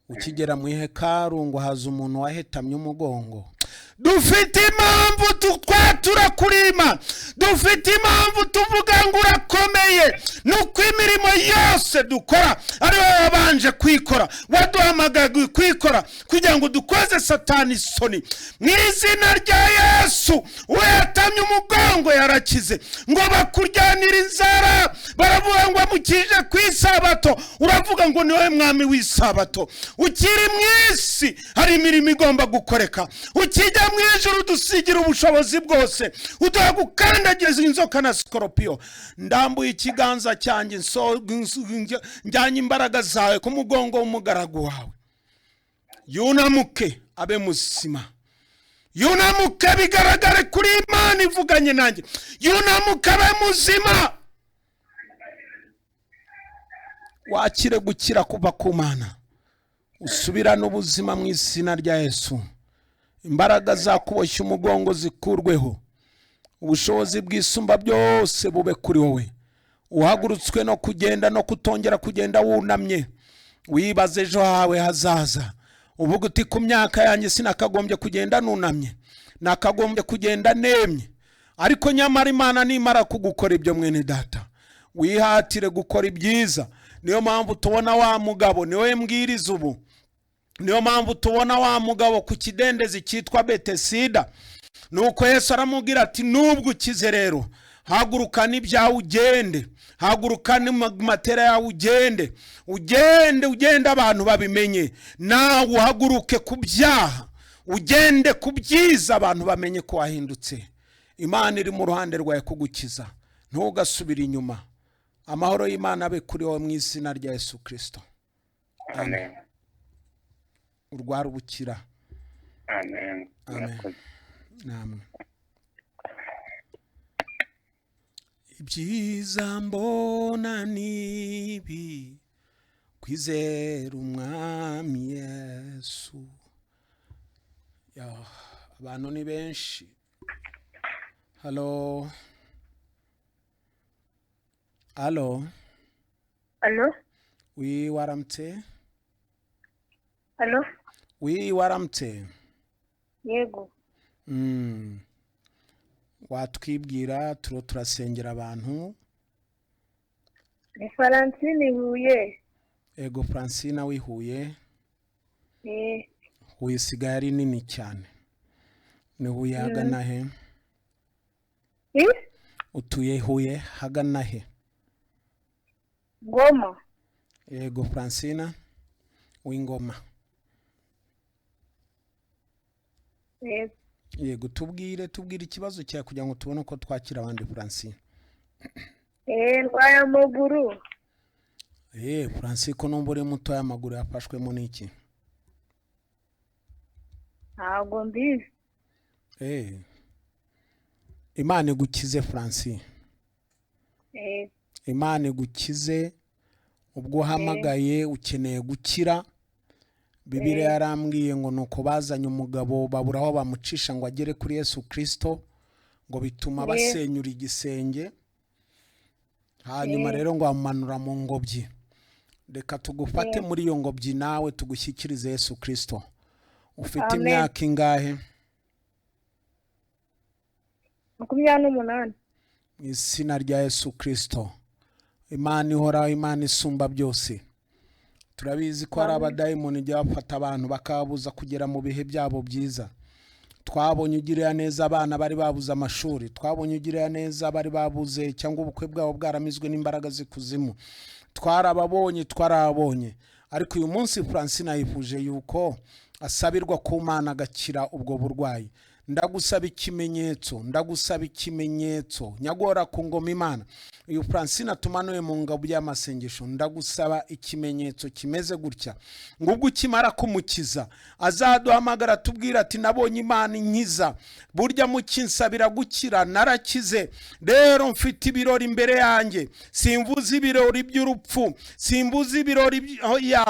ukigera mu ihekaru ngo haza umuntu wahetamye umugongo. Dufite impamvu twatura kuri Imana, dufite impamvu tuvuga ngo urakomeye, nuko imirimo yose dukora ari wowe wabanje kuyikora, waduhamagaye kuyikora kugira ngo dukoze Satani isoni. Mu izina rya Yesu, uwatamye umugongo yarakize. Ngo bakuryanira inzara, baravuga ngo amukije ku isabato, uravuga ngo ni wowe mwami w'isabato. Ukiri mu isi hari imirimo igomba gukoreka, ukijya mu ijuru dusigira ubushobozi bwose, uduha gukandagiza inzoka na sikoropiyo. Ndambuye ikiganza cyanjye, njyanye imbaraga zawe ku mugongo w'umugaragu wawe, yunamuke abe muzima, yunamuke bigaragare kuri Imana ivuganye nanjye, yunamuke abe muzima. Wakire gukira kuva ku Mana, usubirane ubuzima mu izina rya Yesu. Imbaraga zakuboshye umugongo zikurweho, Ubushobozi bw'isumba byose bube kuri wowe. Uhagurutswe no kugenda no kutongera kugenda wunamye, wibaze ejo hawe hazaza, uvuga uti ku myaka yanjye sinakagombye kugenda nunamye, nakagombye kugenda nemye. Ariko nyamara Imana nimara kugukora ibyo, mwene data, wihatire gukora ibyiza. Niyo mpamvu tubona wa mugabo, niwe mbwiriza ubu, niyo mpamvu tubona wa mugabo ku kidendezi cyitwa Betesida. Nuko Yesu aramubwira ati nubwo ukize rero, haguruka n'ibyawe ugende, haguruka n'amatera yawe ugende, ugende, ugende, abantu babimenye. Nawe uhaguruke ku byaha, ugende ku byiza, abantu bamenye ko wahindutse. Imana iri mu ruhande rwawe kugukiza, ntugasubire inyuma. Amahoro y'Imana abe kuri wowe mu izina rya Yesu Kirisito.
Amen.
Urwara ubukira.
Amen.
Amen.
Murakoze.
Namwe. Ibyiza mbona nibi, kwizera Umwami Yesu. Ya, abantu ni benshi. Halo, halo.
Alo.
Wi, waramutse.
Alo.
Wi, waramutse.
Yego.
Watwibwira, turiho turasengera abantu.
Ni Francine Huye.
Ego, Francine w'ihuye.
Eh.
Huye isigaye ari nini cyane. Ni Huye hagana he?
Eh?
Utuye Huye hagana he?
Ngoma.
Yego, Francine w'Ingoma.
Yego.
Yego, tubwire ikibazo cyawe kugira ngo tubone uko twakira abandi, Francine.
Eh, ndwaye amaguru.
Francine, ko numva uri muto, y'amaguru yafashwemo n'iki?
Ntabwo mbizi.
Imana igukize, Francine.
Eh.
Imana igukize. Ubwo uhamagaye ukeneye gukira. Bibiliya yarambwiye ngo nuko bazanye umugabo babura aho bamucisha ngo agere kuri Yesu Kirisito, ngo bituma basenyura igisenge, hanyuma rero ngo bamumanura mu ngobyi. Reka tugufate muri iyo ngobyi nawe tugushyikirize Yesu Kirisito. Ufite
Amen.
imyaka ingahe?
28.
Mu izina rya Yesu Kirisito, Imana ihoraho, Imana isumba byose, turabizi ko hari abadayimoni ijya bafata abantu bakababuza kugera mu bihe byabo byiza. Twabonye ugirira neza abana bari babuze amashuri, twabonye ugirira neza bari babuze cyangwa ubukwe bwabo bwaramizwe n'imbaraga z'ikuzimu. Twarababonye, twarababonye. Ariko uyu munsi Francine yifuje yuko asabirwa ku Mana agakira ubwo burwayi. Ndagusaba ikimenyetso, ndagusaba ikimenyetso, nyagora ku ngoma Imana. Uyu Francine atumanuye mu ngabo y'amasengesho, ndagusaba ikimenyetso kimeze gutya, ngo ubwo ukimara kumukiza azaduhamagara atubwira ati nabonye Imana inkiza, burya mukinsabira gukira narakize, rero mfite ibirori imbere yanjye, simvuze ibirori by'urupfu, simvuze ibirori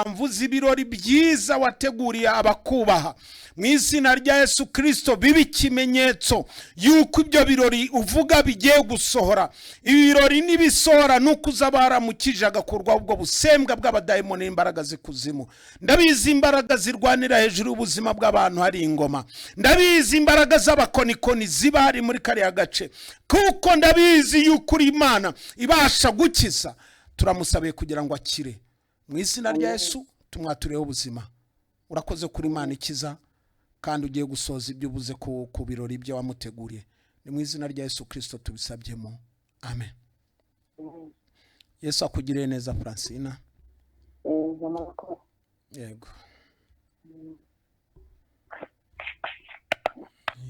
mvuze ibirori byiza wateguriye abakubaha. Mu izina rya Yesu Kirisito bibe ikimenyetso yuko ibyo birori uvuga bigiye gusohora. Ibirori nibisohora nuko uza baramukije agakurwaho ubwo busembwa bw'abadayimoni n'imbaraga z'ikuzimu. Ndabizi imbaraga zirwanira hejuru y'ubuzima bw'abantu hari ingoma, ndabizi imbaraga z'abakonikoni ziba hari muri kariya gace, kuko ndabizi yuko uri Imana ibasha gukiza. Turamusabiye kugira ngo akire mu izina rya Yesu, tumwatureho ubuzima. Urakoze kuri Imana ikiza, kandi ugiye gusoza ibyo ubuze ku birori byo wamuteguriye. Ni mu izina rya Yesu Kirisito tubisabyemo, amen. Yesu akugiriye neza, Francine. Yego.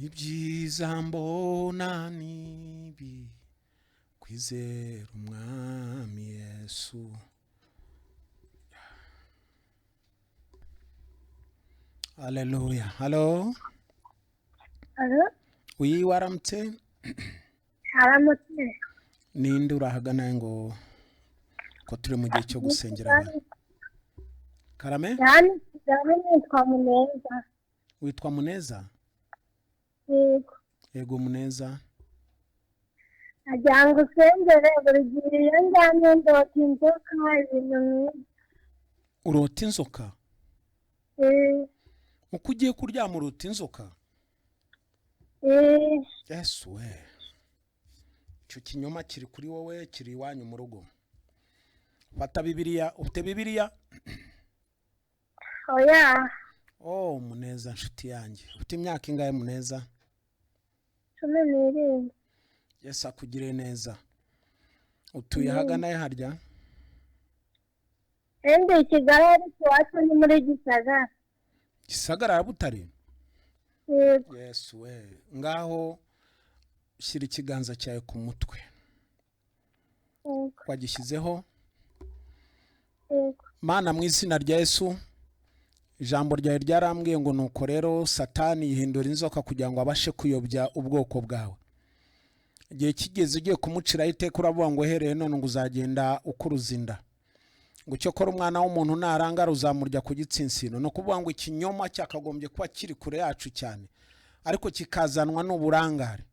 Ibyiza mbona nibi, kwizera Umwami Yesu. Haleluya. Halo.
Alo.
Wi, waramutse.
Aramutse.
Ninde urahagana ngo ko turi mu gihe cyo gusengera abantu? Karame?
Yani Kigali, nitwa Muneza.
Witwa Muneza?
Yego.
Yego, Muneza.
Agira ngo usengere, buri gihe iyo njyanye ndota inzoka, ibintu nk'ibyo.
Urota inzoka?
Eh,
Uko ugiye kuryama urota inzoka?
eh.
Yesu we, icyo kinyoma kiri kuri wowe, kiri iwanyu mu rugo. Fata Bibiliya. Ufite Bibiliya?
Oya.
Oh, Muneza, nshuti yanjye, ufite imyaka ingahe, Muneza?
17.
Yesu akugire neza. Utuye ahagana he harya?
Ndi i Kigali, ariko iwacu ni muri Gisagara.
Gisagara ya Butare?
Yego.
Yesu we, ngaho shyira ikiganza cyawe ku mutwe.
Yego.
Wagishyizeho?
Yego.
Mana, mu izina rya Yesu, ijambo ryawe ryarambwiye ngo nuko rero Satani yihindura inzoka kugira ngo abashe kuyobya ubwoko bwawe. Igihe kigeze ugiye kumuciraho iteka, uravuga ngo uhereye none ngo uzagenda ukuruza inda, ngo cyokora umwana w'umuntu narangara uzamurya ku gitsinsino. Ni ukuvuga ngo ikinyoma cyakagombye kuba kiri kure yacu cyane, ariko kikazanwa n'uburangare.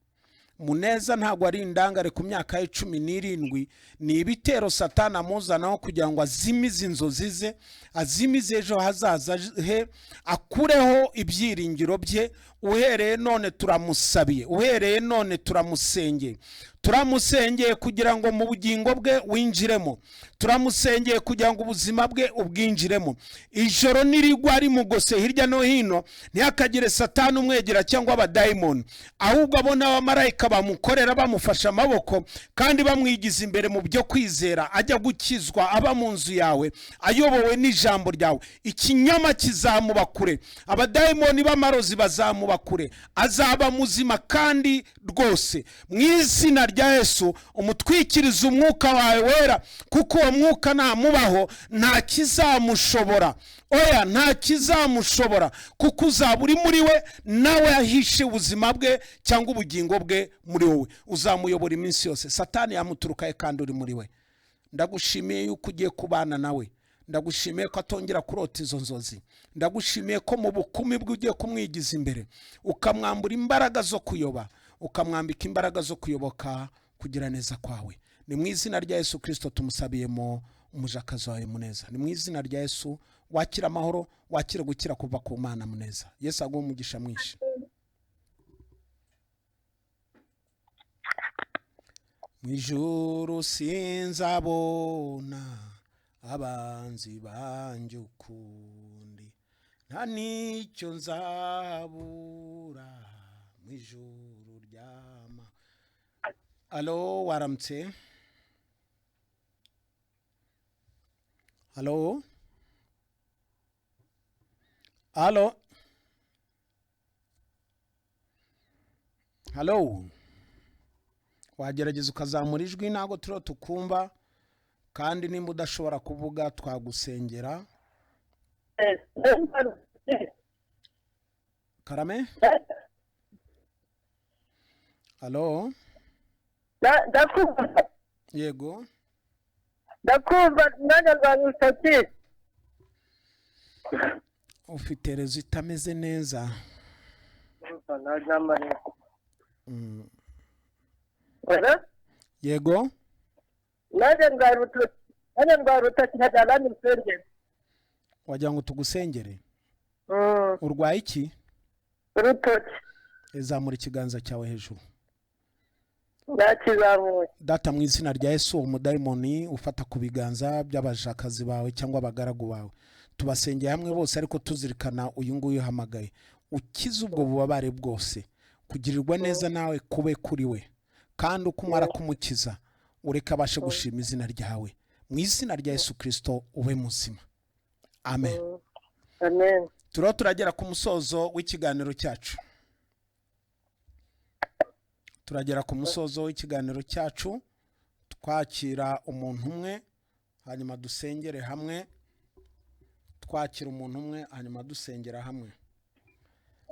Muneza ntabwo ari indangare ku myaka ye 17. Ni ibitero Satani amuzanaho kugira ngo azimize inzozi ze, azimize ejo hazaza he, akureho ibyiringiro bye. Uhereye none turamusabiye, uhereye none turamusengeye, turamusengeye kugira ngo mu bugingo bwe winjiremo, turamusengeye kugira ngo ubuzima bwe ubwinjiremo. Ijoro nirigwa rimugose hirya no hino, ntihakagire Satani umwegera cyangwa abadayimoni, ahubwo abona abamarayika bamukorera, bamufashe amaboko kandi bamwigiza imbere mu byo kwizera, ajya gukizwa, aba mu nzu yawe ayobowe n'ijambo ryawe. Ikinyoma kizamuba kure, abadayimoni b'amarozi bazamuba kure, azaba muzima kandi rwose. Mu izina rya Yesu, umutwikirize umwuka wawe wera, kuko uwo mwuka namubaho nta kizamushobora. Oya, nta kizamushobora, kuko uzaba uri muri we, nawe yahishe ubuzima bwe cyangwa ubugingo bwe muri wowe, uzamuyobora iminsi yose. Satani yamuturukaye kandi uri muri we. Ndagushimiye yuko ugiye kubana nawe, ndagushimiye ko atongera kurota izo nzozi, ndagushimiye ko mu bukumi bwe ugiye kumwigiza imbere, ukamwambura imbaraga zo kuyoba, ukamwambika imbaraga zo kuyoboka kugira neza kwawe. Ni mu izina rya Yesu Kirisito tumusabiyemo umujakazi wawe Muneza. Ni mu izina rya Yesu. Wakira amahoro, wakira gukira kuva ku Mana. Muneza, Yesu aguhe umugisha mwinshi. Mu ijuru sinzabona abanzi banjye ukundi, nta n'icyo nzabura mu ijuru ryama. Alo, waramutse? Alo, alo, halo. Wagerageza ukazamura ijwi, ntabwo turiho tukumva, kandi nimba udashobora kuvuga twagusengera. Karame. Alo?
Ndakumva.
Yego.
Ndakumva, nanjye ndwara urutoki.
Ufite rezo itameze neza. Yego.
Nanjye ndwara urutoki, nanjye ndwara urutoki, nkajya abandi nsengero.
Wagira ngo tugusengere? Urwaye iki?
Urutoki.
Zamura ikiganza cyawe hejuru.
Nakizamuye.
Data, mu izina rya Yesu, umudayimoni ufata ku biganza by'abajakazi bawe cyangwa abagaragu bawe, tubasengeye hamwe bose, ariko tuzirikana uyu nguyu uhamagaye, ukize ubwo bubabare bwose, kugirirwa neza nawe kube kuri we, kandi uko umara kumukiza ureke abashe gushima izina ryawe. Mu izina rya Yesu Kirisito, ube muzima. Amen.
Amen.
Turiho turagera ku musozo w'ikiganiro cyacu, turagera ku musozo w'ikiganiro cyacu, twakira umuntu umwe hanyuma dusengere hamwe. Twakira umuntu umwe hanyuma dusengera hamwe.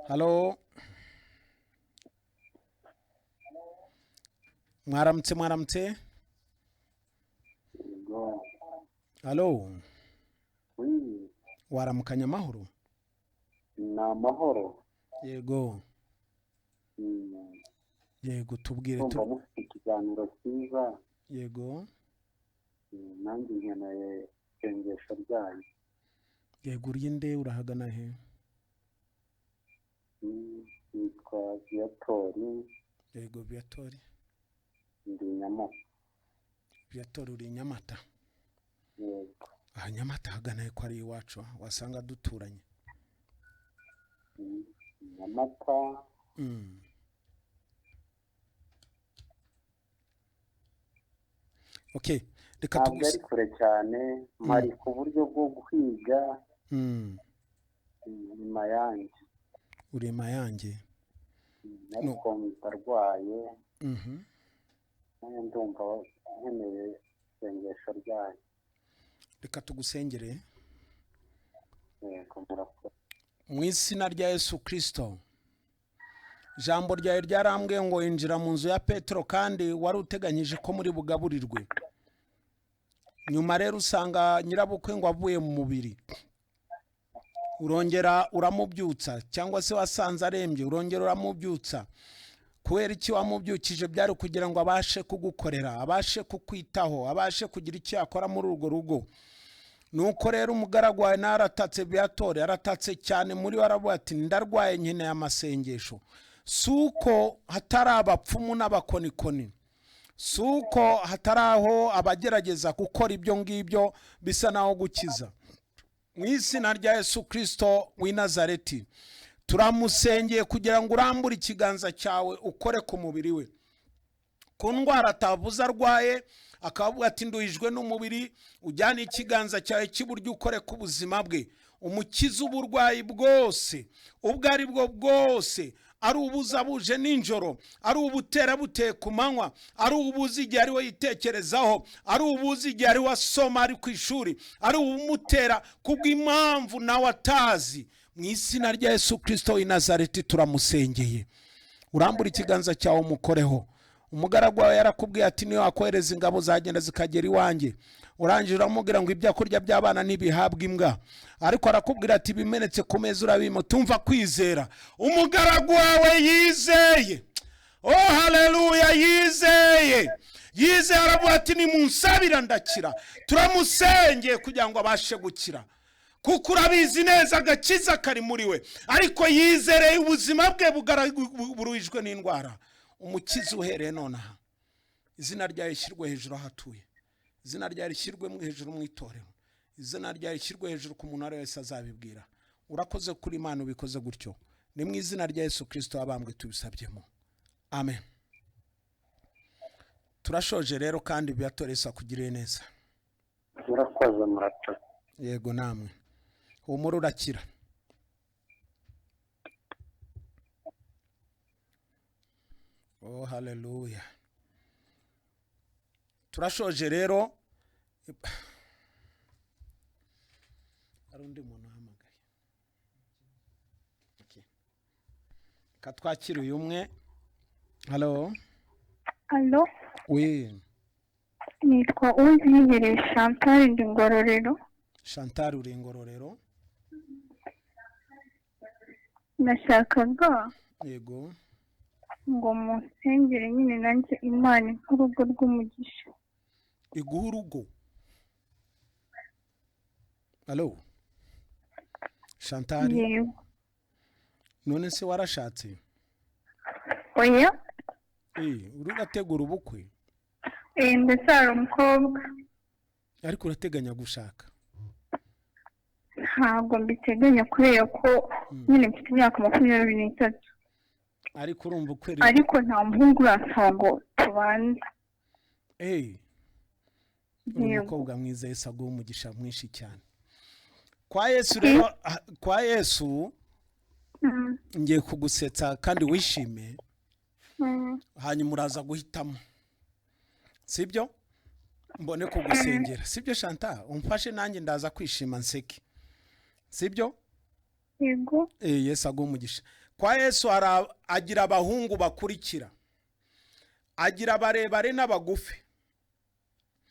Halo, mwaramutse? Mwaramutse? Halo?
Oui,
Waramukanya amahoro?
Ni amahoro.
Yego. Yego, tubwire.
Ndumva mufite ikiganiro cyiza.
Yego.
Nanjye nkeneye isengesho ryanyu.
Yego, uri nde? Urahagana he?
Nitwa Viatori.
Yego, Viatori.
Ndi Nyamata.
Viatori, uri i Nyamata?
Yego.
Aha Nyamata hagana he, ko ari iwacu, wasanga duturanye?
Nyamata.
Okay, reka
Ntabwo ari kure cyane, mpari ku buryo bwo kwiga. Nyuma yanjye.
Uri Mayange?
Ariko ndarwaye. Nanjye ndumva nkeneye isengesho ryanyu.
Reka tugusengere.
Yego, murakoze.
Mu izina rya Yesu Kirisito, ijambo ryawe ryarambwiye ngo injira mu nzu ya Petero, kandi wari uteganyije ko muri bugaburirwe. Nyuma rero usanga nyirabukwe ngo avuye mu mubiri, urongera uramubyutsa, cyangwa se wasanze arembye, urongera uramubyutsa. Kubera iki wamubyukije? Byari kugira ngo abashe kugukorera, abashe kukwitaho, abashe kugira icyo yakora muri urwo rugo. Nuko rero umugaragu wawe nawe aratatse, Viatore aratatse cyane muri we, aravuga ati ndarwaye, nkeneye amasengesho. Si uko hatari abapfumu n'abakonikoni, si uko hatari aho abagerageza gukora ibyo ngibyo bisa naho gukiza. Mu izina rya Yesu Kirisito w'i Nazareti, turamusengeye kugira ngo urambure ikiganza cyawe, ukore ku mubiri we, ku ndwara atavuze arwaye, akavuga ati nduhijwe n'umubiri. Ujyane ikiganza cyawe cy'iburyo, ukore ku buzima bwe, umukize uburwayi bwose ubwo ari bwo bwose, ari ubuza buje nijoro, ari ubutera buteye ku manywa, ari ubuza igihe ari we yitekerezaho, ari ubuza igihe ari we asoma, ari ku ishuri, ari ubumutera kubw'impamvu nawe atazi. Mu izina rya Yesu Kirisito w'i Nazareti, turamusengeye, urambura ikiganza cyawe umukoreho. Umugaragu wawe yarakubwiye ati niyo wakohereza ingabo zagenda zikagera iwanjye. Urangije uramubwira ngo ibyo kurya by'abana ntibihabwa imbwa, ariko arakubwira ati bimenetse ku meza urabima. Tumva kwizera umugaragu wawe yizeye. Oh haleluya, yizeye, yizeye, aravuga ati nimunsabira ndakira. Turamusengeye kugira ngo abashe gukira, kuko urabizi neza agakiza kari muri we, ariko yizereye ubuzima bwe buruhijwe n'indwara. Umukiza uhereye nonaha, izina ryawe rishyirwe hejuru aho atuye, izina ryawe rishyirwe hejuru mu itorero, izina ryawe rishyirwe hejuru ku muntu uwo ari we wese azabibwira. Urakoze kuri Imana ubikoze gutyo. Ni mu izina rya Yesu Kirisito wabambwe tubisabyemo, amen. Turashoje rero, kandi Viatora, Yesu akugiriye neza.
Murakoze, murakoze.
Yego, namwe humura, urakira. Oh haleluya, turashoje rero. Hari undi muntu uhamagaye? Okay. Reka twakire uyu umwe. Halo?
Alo,
Oui.
Nitwa Uwizihire Chantal, ndi Ngororero.
Chantal, uri Ngororero?
Nashakaga
Yego.
ngo munsengere nyine nanjye Imana impe urugo rw'umugisha.
Iguha urugo. Halo Chantal?
Yego.
None se warashatse?
Oya.
Eh, uri urategura ubukwe?
Eh, ndacyari umukobwa.
Ariko urateganya gushaka?
Ntabwo mbiteganya kubera ko nyine mfite imyaka 23.
Ariko urumva ukwiriye.
Ariko nta muhungu uransaba ngo tubane.
Eh, uri
Yego.
umukobwa mwiza, Yesu aguha umugisha mwinshi cyane. Kwa Yesu rero, kwa Yesu ngiye kugusetsa kandi wishime. Hanyuma uraza guhitamo, sibyo? Mbone kugusengera, sibyo Chantal? Umfashe nanjye ndaza kwishima nseke, sibyo?
Yego.
Eh, Yesu aguha umugisha. Kwa Yesu agira abahungu bakurikira: agira abarebare n'abagufi,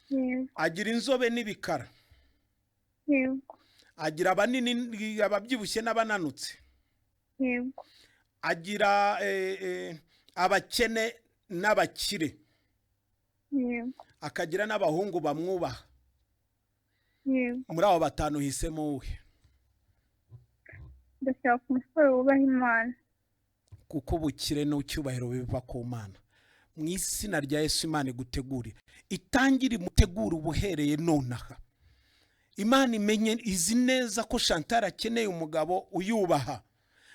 Yego.
agira inzobe n'ibikara,
Yego.
agira abanini, ababyibushye n'abananutse,
Yego.
agira Abakene n'abakire.
Yego.
Akagira n'abahungu bamwubaha.
Yego.
Muri abo batanu uhisemo uwuhe?
Ndashaka umusore wubaha Imana.
Kuko ubukire n'icyubahiro biva ku Mana. Mu izina rya Yesu, Imana igutegure, itangire imutegure ubuhereye nonaha. Imana imenye, izi neza ko Chantal akeneye umugabo uyubaha.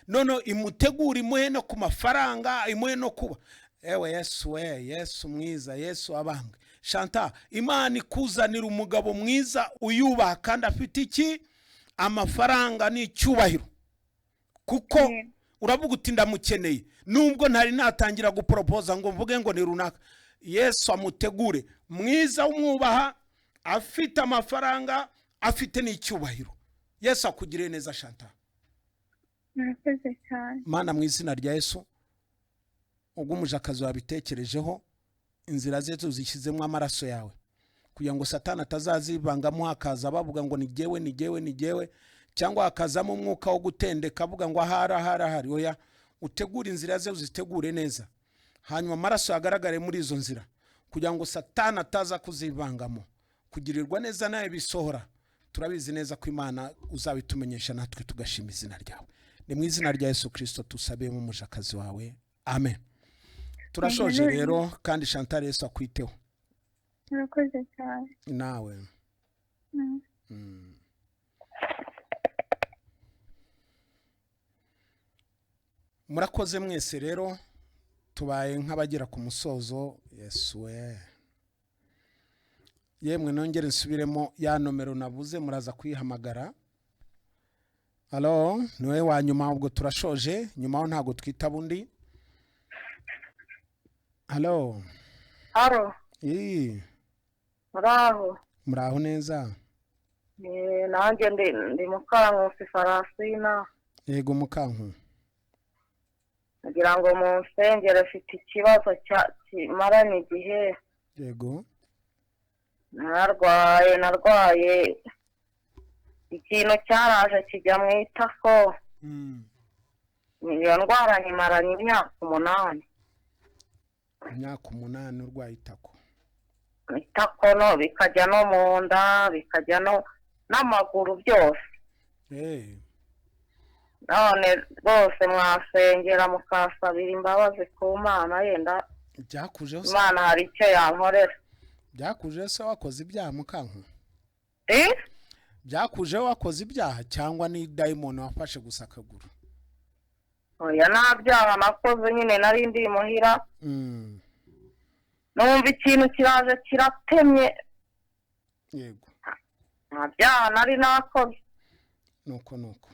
Noneho imutegure, imuhe no ku mafaranga, imuhe no kuba. Ewe Yesu we, Yesu mwiza, Yesu abambwe! Chantal, Imana ikuzanira umugabo mwiza uyubaha kandi afite iki? Amafaranga n'icyubahiro. Kuko uravuga uti: "Ndamukeneye," nubwo ntari natangira guporopoza ngo mvuge ngo ni runaka. Yesu amutegure mwiza, umwubaha, afite amafaranga, afite n'icyubahiro. Yesu akugiriye neza, Chantal.
Murakoze cyane.
Mana, mu izina rya Yesu, ubwo umujakazi wabitekerejeho, inzira ze tuzishyizemo amaraso yawe kugira ngo Satani atazazivangamo, hakaza bavuga ngo ni jyewe, ni jyewe, ni jyewe, cyangwa hakazamo umwuka wo gutendeka avuga ngo ahari, ahari, ahari. Oya, utegure inzira ze, uzitegure neza, hanyuma amaraso yagaragare muri izo nzira kugira ngo Satani ataza kuzivangamo. Kugirirwa neza nawe bisohora. Turabizi neza ko Imana uzabitumenyesha, natwe tugashima izina ryawe. Ni mu izina rya Yesu Kirisito tusabiyemo umujakazi wawe, amen. Turashoje rero kandi, Chantal, Yesu akwiteho.
Murakoze cyane.
Nawe. Murakoze mwese. Rero tubaye nk'abagera ku musozo. Yesu we! Yemwe, nongere nsubiremo ya nomero navuze, muraza kuyihamagara. Hello, niwe wa nyuma, ubwo turashoje. Nyuma aho ntabwo twitaba undi. Hello.
Hello.
Ii.
Muraho?
Muraho neza.
Nanjye ndi Mukankusi Farasina.
Yego, Mukanku.
Kugira ngo mu nsengero afite ikibazo kimaranye igihe. Narwaye ikintu cyaraje kijya mu itako. Iyo ndwara nyimaranye imyaka 8.
Imyaka 8 urwaye itako?
Itako, no bikajya no mu nda, bikajya no n'amaguru, byose. None rwose mwasengera mukasabira imbabazi ku Mana, yenda
Byakujeho se?
Imana hari icyo yankorera.
Byakujeho se wakoze ibyaha, Mukanku?
Eh?
Byakujeho wakoze ibyaha cyangwa ni dayimoni wafashe gusa akaguru?
Oya, nta byaha nakoze. Nyine nari ndi imuhira, numva ikintu kiraje kiratemye. Nta byaha nari nakoze.
Nuko nuko,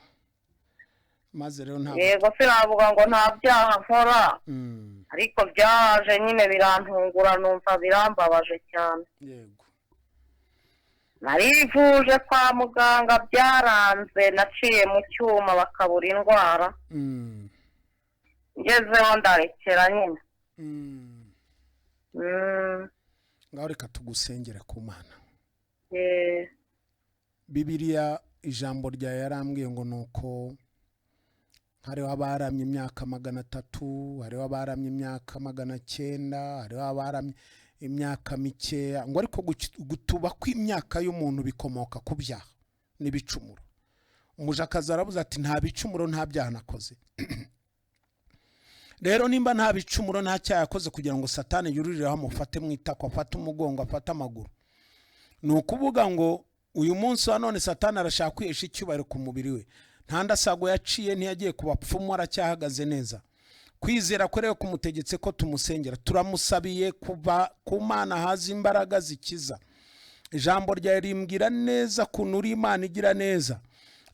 maze rero ntabwo
Yego, sinavuga ngo nta byaha nkora, ariko byaje nyine birantungura, numva birambabaje cyane. Narivuje kwa muganga byaranze, naciye mu cyuma bakabura indwara. Ngezeho ndarekera nyine.
Ngaho reka tugusengere ku Mana. Bibiliya, ijambo ryawe yarambwiye ngo nuko hariho abaramye imyaka 300, hariho abaramye imyaka 900, hariho abaramye imyaka mikeya, ngo ariko gutuba kw'imyaka y'umuntu bikomoka ku byaha n'ibicumuro. Umujakazi arabuze ati: "Nta bicumuro, nta byaha nakoze." Rero nimba nta bicumuro, nta cyaha yakoze, kugira ngo Satani yuririreho amufate mu itako, afate umugongo, afate amaguru, ni ukuvuga ngo uyu munsi wa none Satani arashaka kwihesha icyubahiro ku mubiri we. Nta ndasago yaciye, ntiyagiye ku bapfumu, aracyahagaze neza. Kwizera ko rero kumutegetse ko tumusengera. Turamusabiye kuva ku Mana haza imbaraga zikiza. Ijambo ryawe rimbwira neza ukuntu uri Imana igira neza.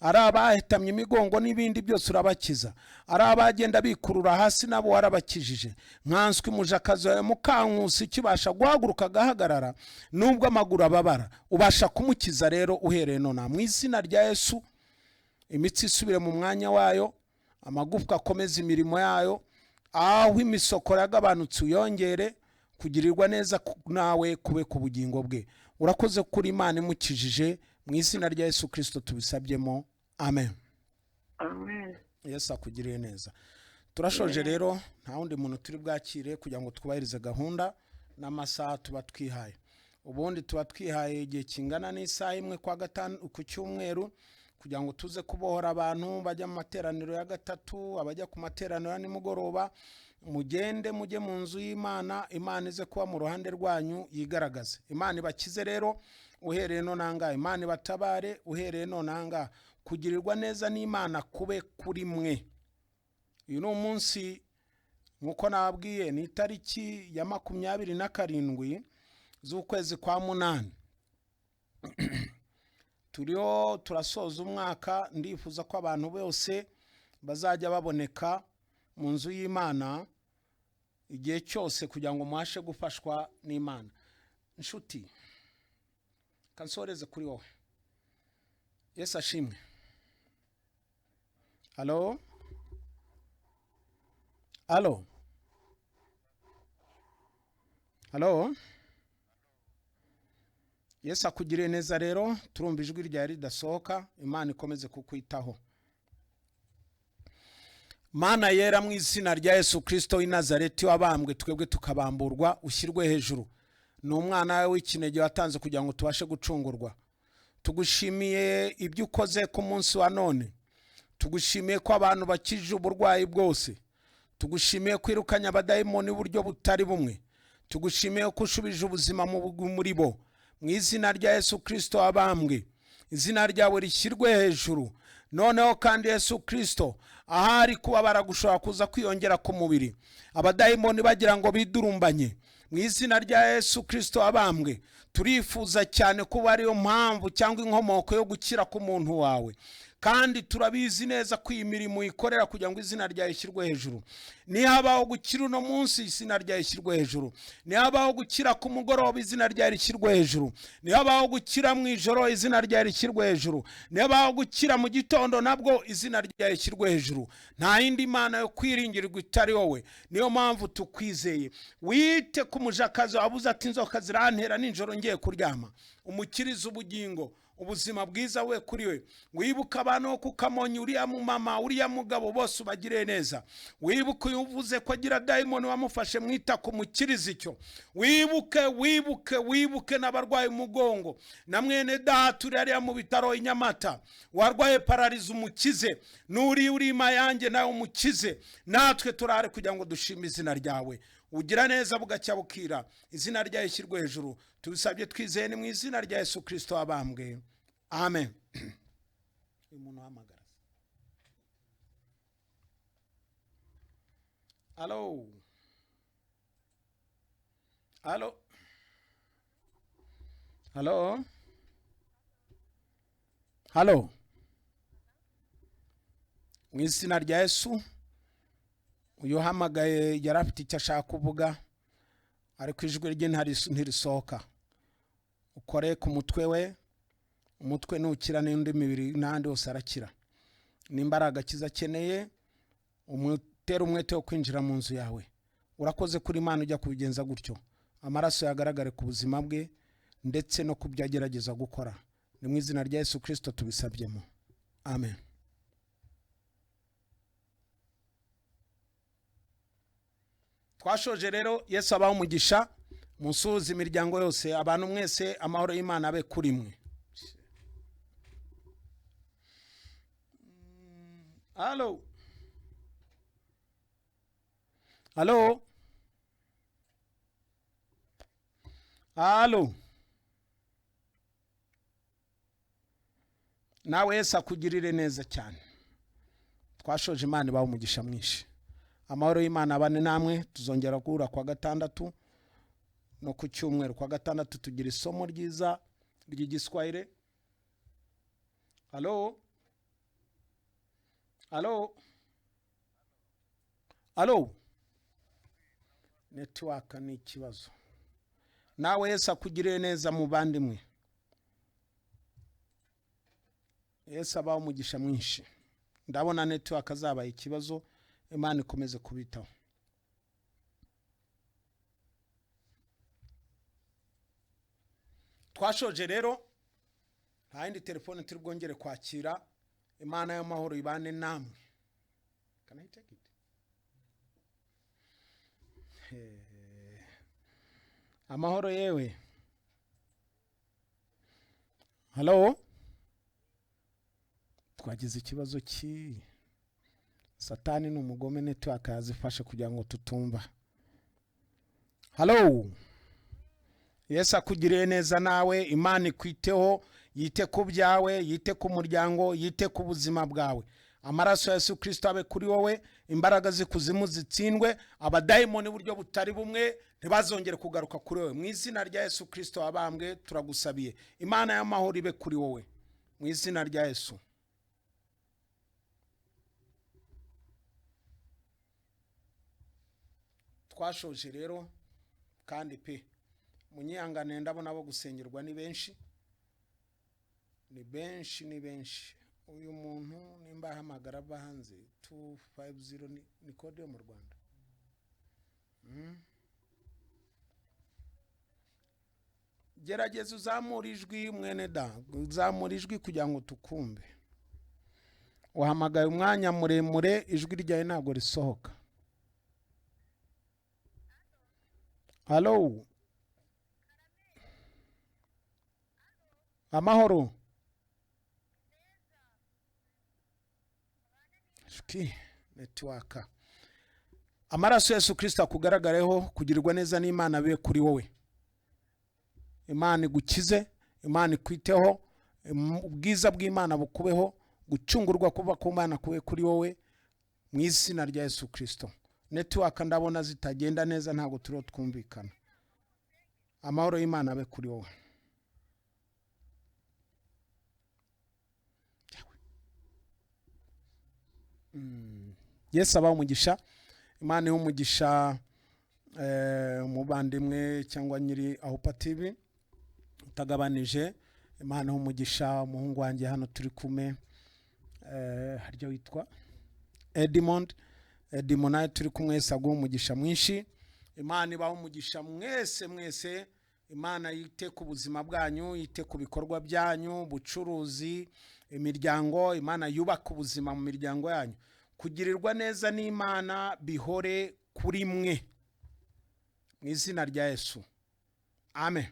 Ari abahetamye imigongo n'ibindi byose urabakiza, ari abagenda bikurura hasi nabo warabakijije. Nkanswe umujakazi wawe Mukankusi ukibasha guhaguruka agahagarara nubwo amaguru ababara, ubasha kumukiza. Rero uhereye nonaha, mu izina rya Yesu, imitsi isubire mu mwanya wayo, amagufwa akomeze imirimo yayo, aho imisokoro yagabanutse uyongere. Kugirirwa neza nawe kube ku bugingo bwe. Urakoze kuri Imana imukijije. Mu izina rya Yesu Kirisito tubisabyemo, amen.
Amen.
Yesu akugiriye neza. Turashoje rero, nta wundi muntu turi bwakire kugira ngo twubahirize gahunda n'amasaha tuba twihaye. Ubundi tuba twihaye igihe kingana n'isaha imwe kwa gatanu ku cyumweru, kugira ngo tuze kubohora abantu bajya mu materaniro ya gatatu, abajya ku materaniro ya nimugoroba. Mugende mujye mu nzu y'Imana, Imana ize kuba mu ruhande rwanyu yigaragaze. Imana ibakize rero uhereye none, Imana ibatabare uhereye none, kugirirwa neza n'Imana kube kuri mwe. Uyu ni umunsi, nk'uko nababwiye, ni itariki ya 27 z'ukwezi kwa munani. Turiho turasoza umwaka. Ndifuza ko abantu bose bazajya baboneka mu nzu y'Imana igihe cyose kugira ngo mubashe gufashwa n'Imana. Inshuti, kansoreze kuri wowe. Yesu ashimwe. Alo, alo, alo. Yesu akugiriye neza rero. Turumva ijwi ryawe ridasohoka. Imana ikomeze kukwitaho. Mana yera, mu izina rya Yesu Kirisito w'i Nazareti, wabambwe twebwe tukabamburwa, ushyirwe hejuru. Ni umwana wawe w'ikinege watanze kugira ngo tubashe gucungurwa. Tugushimiye ibyo ukoze ku munsi wa none. Tugushimiye ko abantu bakije uburwayi bwose. Tugushimiye kwirukanya abadayimoni uburyo butari bumwe. Tugushimiye ko ushubije ubuzima muri bo. Mu izina rya Yesu Kirisito wabambwe, izina ryawe rishyirwe hejuru. Noneho kandi Yesu Kirisito, ahari kubabara gushobora kuza kwiyongera ku mubiri, abadayimoni bagira ngo bidurumbanye, mu izina rya Yesu Kirisito wabambwe, turifuza cyane kuba ariyo mpamvu cyangwa inkomoko yo gukira k'umuntu wawe. Kandi turabizi neza ko iyi mirimo uyikorera kugira ngo izina ryawe rishyirwe hejuru. Nihabaho gukira uno munsi, izina ryawe rishyirwe hejuru. Nihabaho gukira ku mugoroba, izina ryawe rishyirwe hejuru. Nihabaho gukira mu ijoro, izina ryawe rishyirwe hejuru. Nihabaho gukira mu gitondo, nabwo izina ryawe rishyirwe hejuru. Nta yindi mana yo kwiringirwa itari wowe, niyo mpamvu tukwizeye. Wite ku mujakazi wabuze ati: "Inzoka zirantera nijoro ngiye kuryama." Umukirize ubugingo, ubuzima bwiza we kuri we. Wibuke abantu bo ku Kamonyi, uriya mumama, uriya mugabo, bose ubagire neza. Wibuke uyu uvuze ko agira dayimoni wamufashe mwita ku mukiriza icyo. Wibuke, wibuke, wibuke n'abarwaye umugongo, na mwene data uri hariya mu bitaro i Nyamata warwaye parariza, umukize. N'uri uri Mayange nawe umukize. Natwe turare kugira ngo dushime izina ryawe. Ugira neza bugacya bukira, izina ryawe rishyirwe hejuru. Tubisabye twizeye, ni mu izina rya Yesu Kirisito wabambwe, amen. Uyu muntu uhamagara. Alo, alo, alo, alo. Mu izina rya Yesu. Uyu uhamagaye yari afite icyo ashaka kuvuga, ariko ijwi rye ntirisohoka. Ukore ku mutwe we, umutwe nukira n'indi mibiri n'ahandi hose arakira. Nimba ari agakiza akeneye, umutere umwete wo kwinjira mu nzu yawe. Urakoze kuri Imana ujya kubigenza gutyo. Amaraso yagaragare ku buzima bwe ndetse no ku byo agerageza gukora. Ni mu izina rya Yesu Kirisito tubisabyemo, amen. Twashoje rero. Yesu abaho umugisha. Musuhuze imiryango yose, abantu mwese, amahoro y'Imana abe kuri mwe. Alo, alo, alo. Nawe Yesu akugirire neza cyane. Twashoje. Imana ibahe umugisha mwinshi. Amahoro y'Imana abane namwe. Tuzongera guhura kwa gatandatu no ku cyumweru. Kwa gatandatu tugira isomo ryiza ry'igiswahili. Alo, alo, alo. Network ni ikibazo. Nawe Yesu akugirire neza muvandimwe. Yesu abaho umugisha mwinshi. Ndabona network azabaye ikibazo. Imana ikomeze kubitaho. Twashoje rero, nta yindi telefone turi bwongere kwakira. Imana y'amahoro ibane namwe. Can I take it? Amahoro yewe. Halo, twagize ikibazo ki Satani ni umugome, network yazifashe kugira ngo tutumva. Halo, Yesu akugiriye neza nawe. Imana ikwiteho, yite ku byawe, yite ku muryango, yite ku buzima bwawe. Amaraso ya Yesu Kirisito abe kuri wowe, imbaraga z'ikuzimu zitsindwe, abadayimoni buryo butari bumwe ntibazongere kugaruka kuri wowe. Mu izina rya Yesu Kirisito wabambwe turagusabiye, Imana y'amahoro ibe kuri wowe mu izina rya Yesu. Twashoje rero kandi pe munyihangane, ndabona abo gusengerwa ni benshi, ni benshi, ni benshi. Uyu muntu nimba ahamagara ava hanze, 250 ni kode yo mu Rwanda. Gerageza uzamure ijwi mwene da, uzamure ijwi kugira ngo tukumve. Wahamagaye umwanya muremure, ijwi ryawe ntabwo risohoka. Halo, amahoro. Shiki network. Amaraso ya Yesu Kristo akugaragareho, kugirirwa neza n'Imana bibe kuri wowe. Imana igukize, Imana ikwiteho, ubwiza bw'Imana bukubeho, gucungurwa kuva ku Mana kube kuri wowe mu izina rya Yesu Kristo. Network ndabona zitagenda neza, ntabwo turiho twumvikana. Amahoro y'Imana abe kuri wowe. Yesu abahe umugisha. Imana ihe umugisha umuvandimwe cyangwa nyiri Ahupa TV utagabanije. Imana ihe umugisha umuhungu wanjye hano turi kumwe, harya witwa Edmond. Edmond nawe turi kumwe, Yesu aguhe umugisha mwinshi. Imana ibahe umugisha mwese mwese. Imana yite ku buzima bwanyu, yite ku bikorwa byanyu, ubucuruzi, imiryango. Imana yubaka ubuzima mu miryango yanyu. Kugirirwa neza n'Imana bihore kuri mwe mu izina rya Yesu, amen.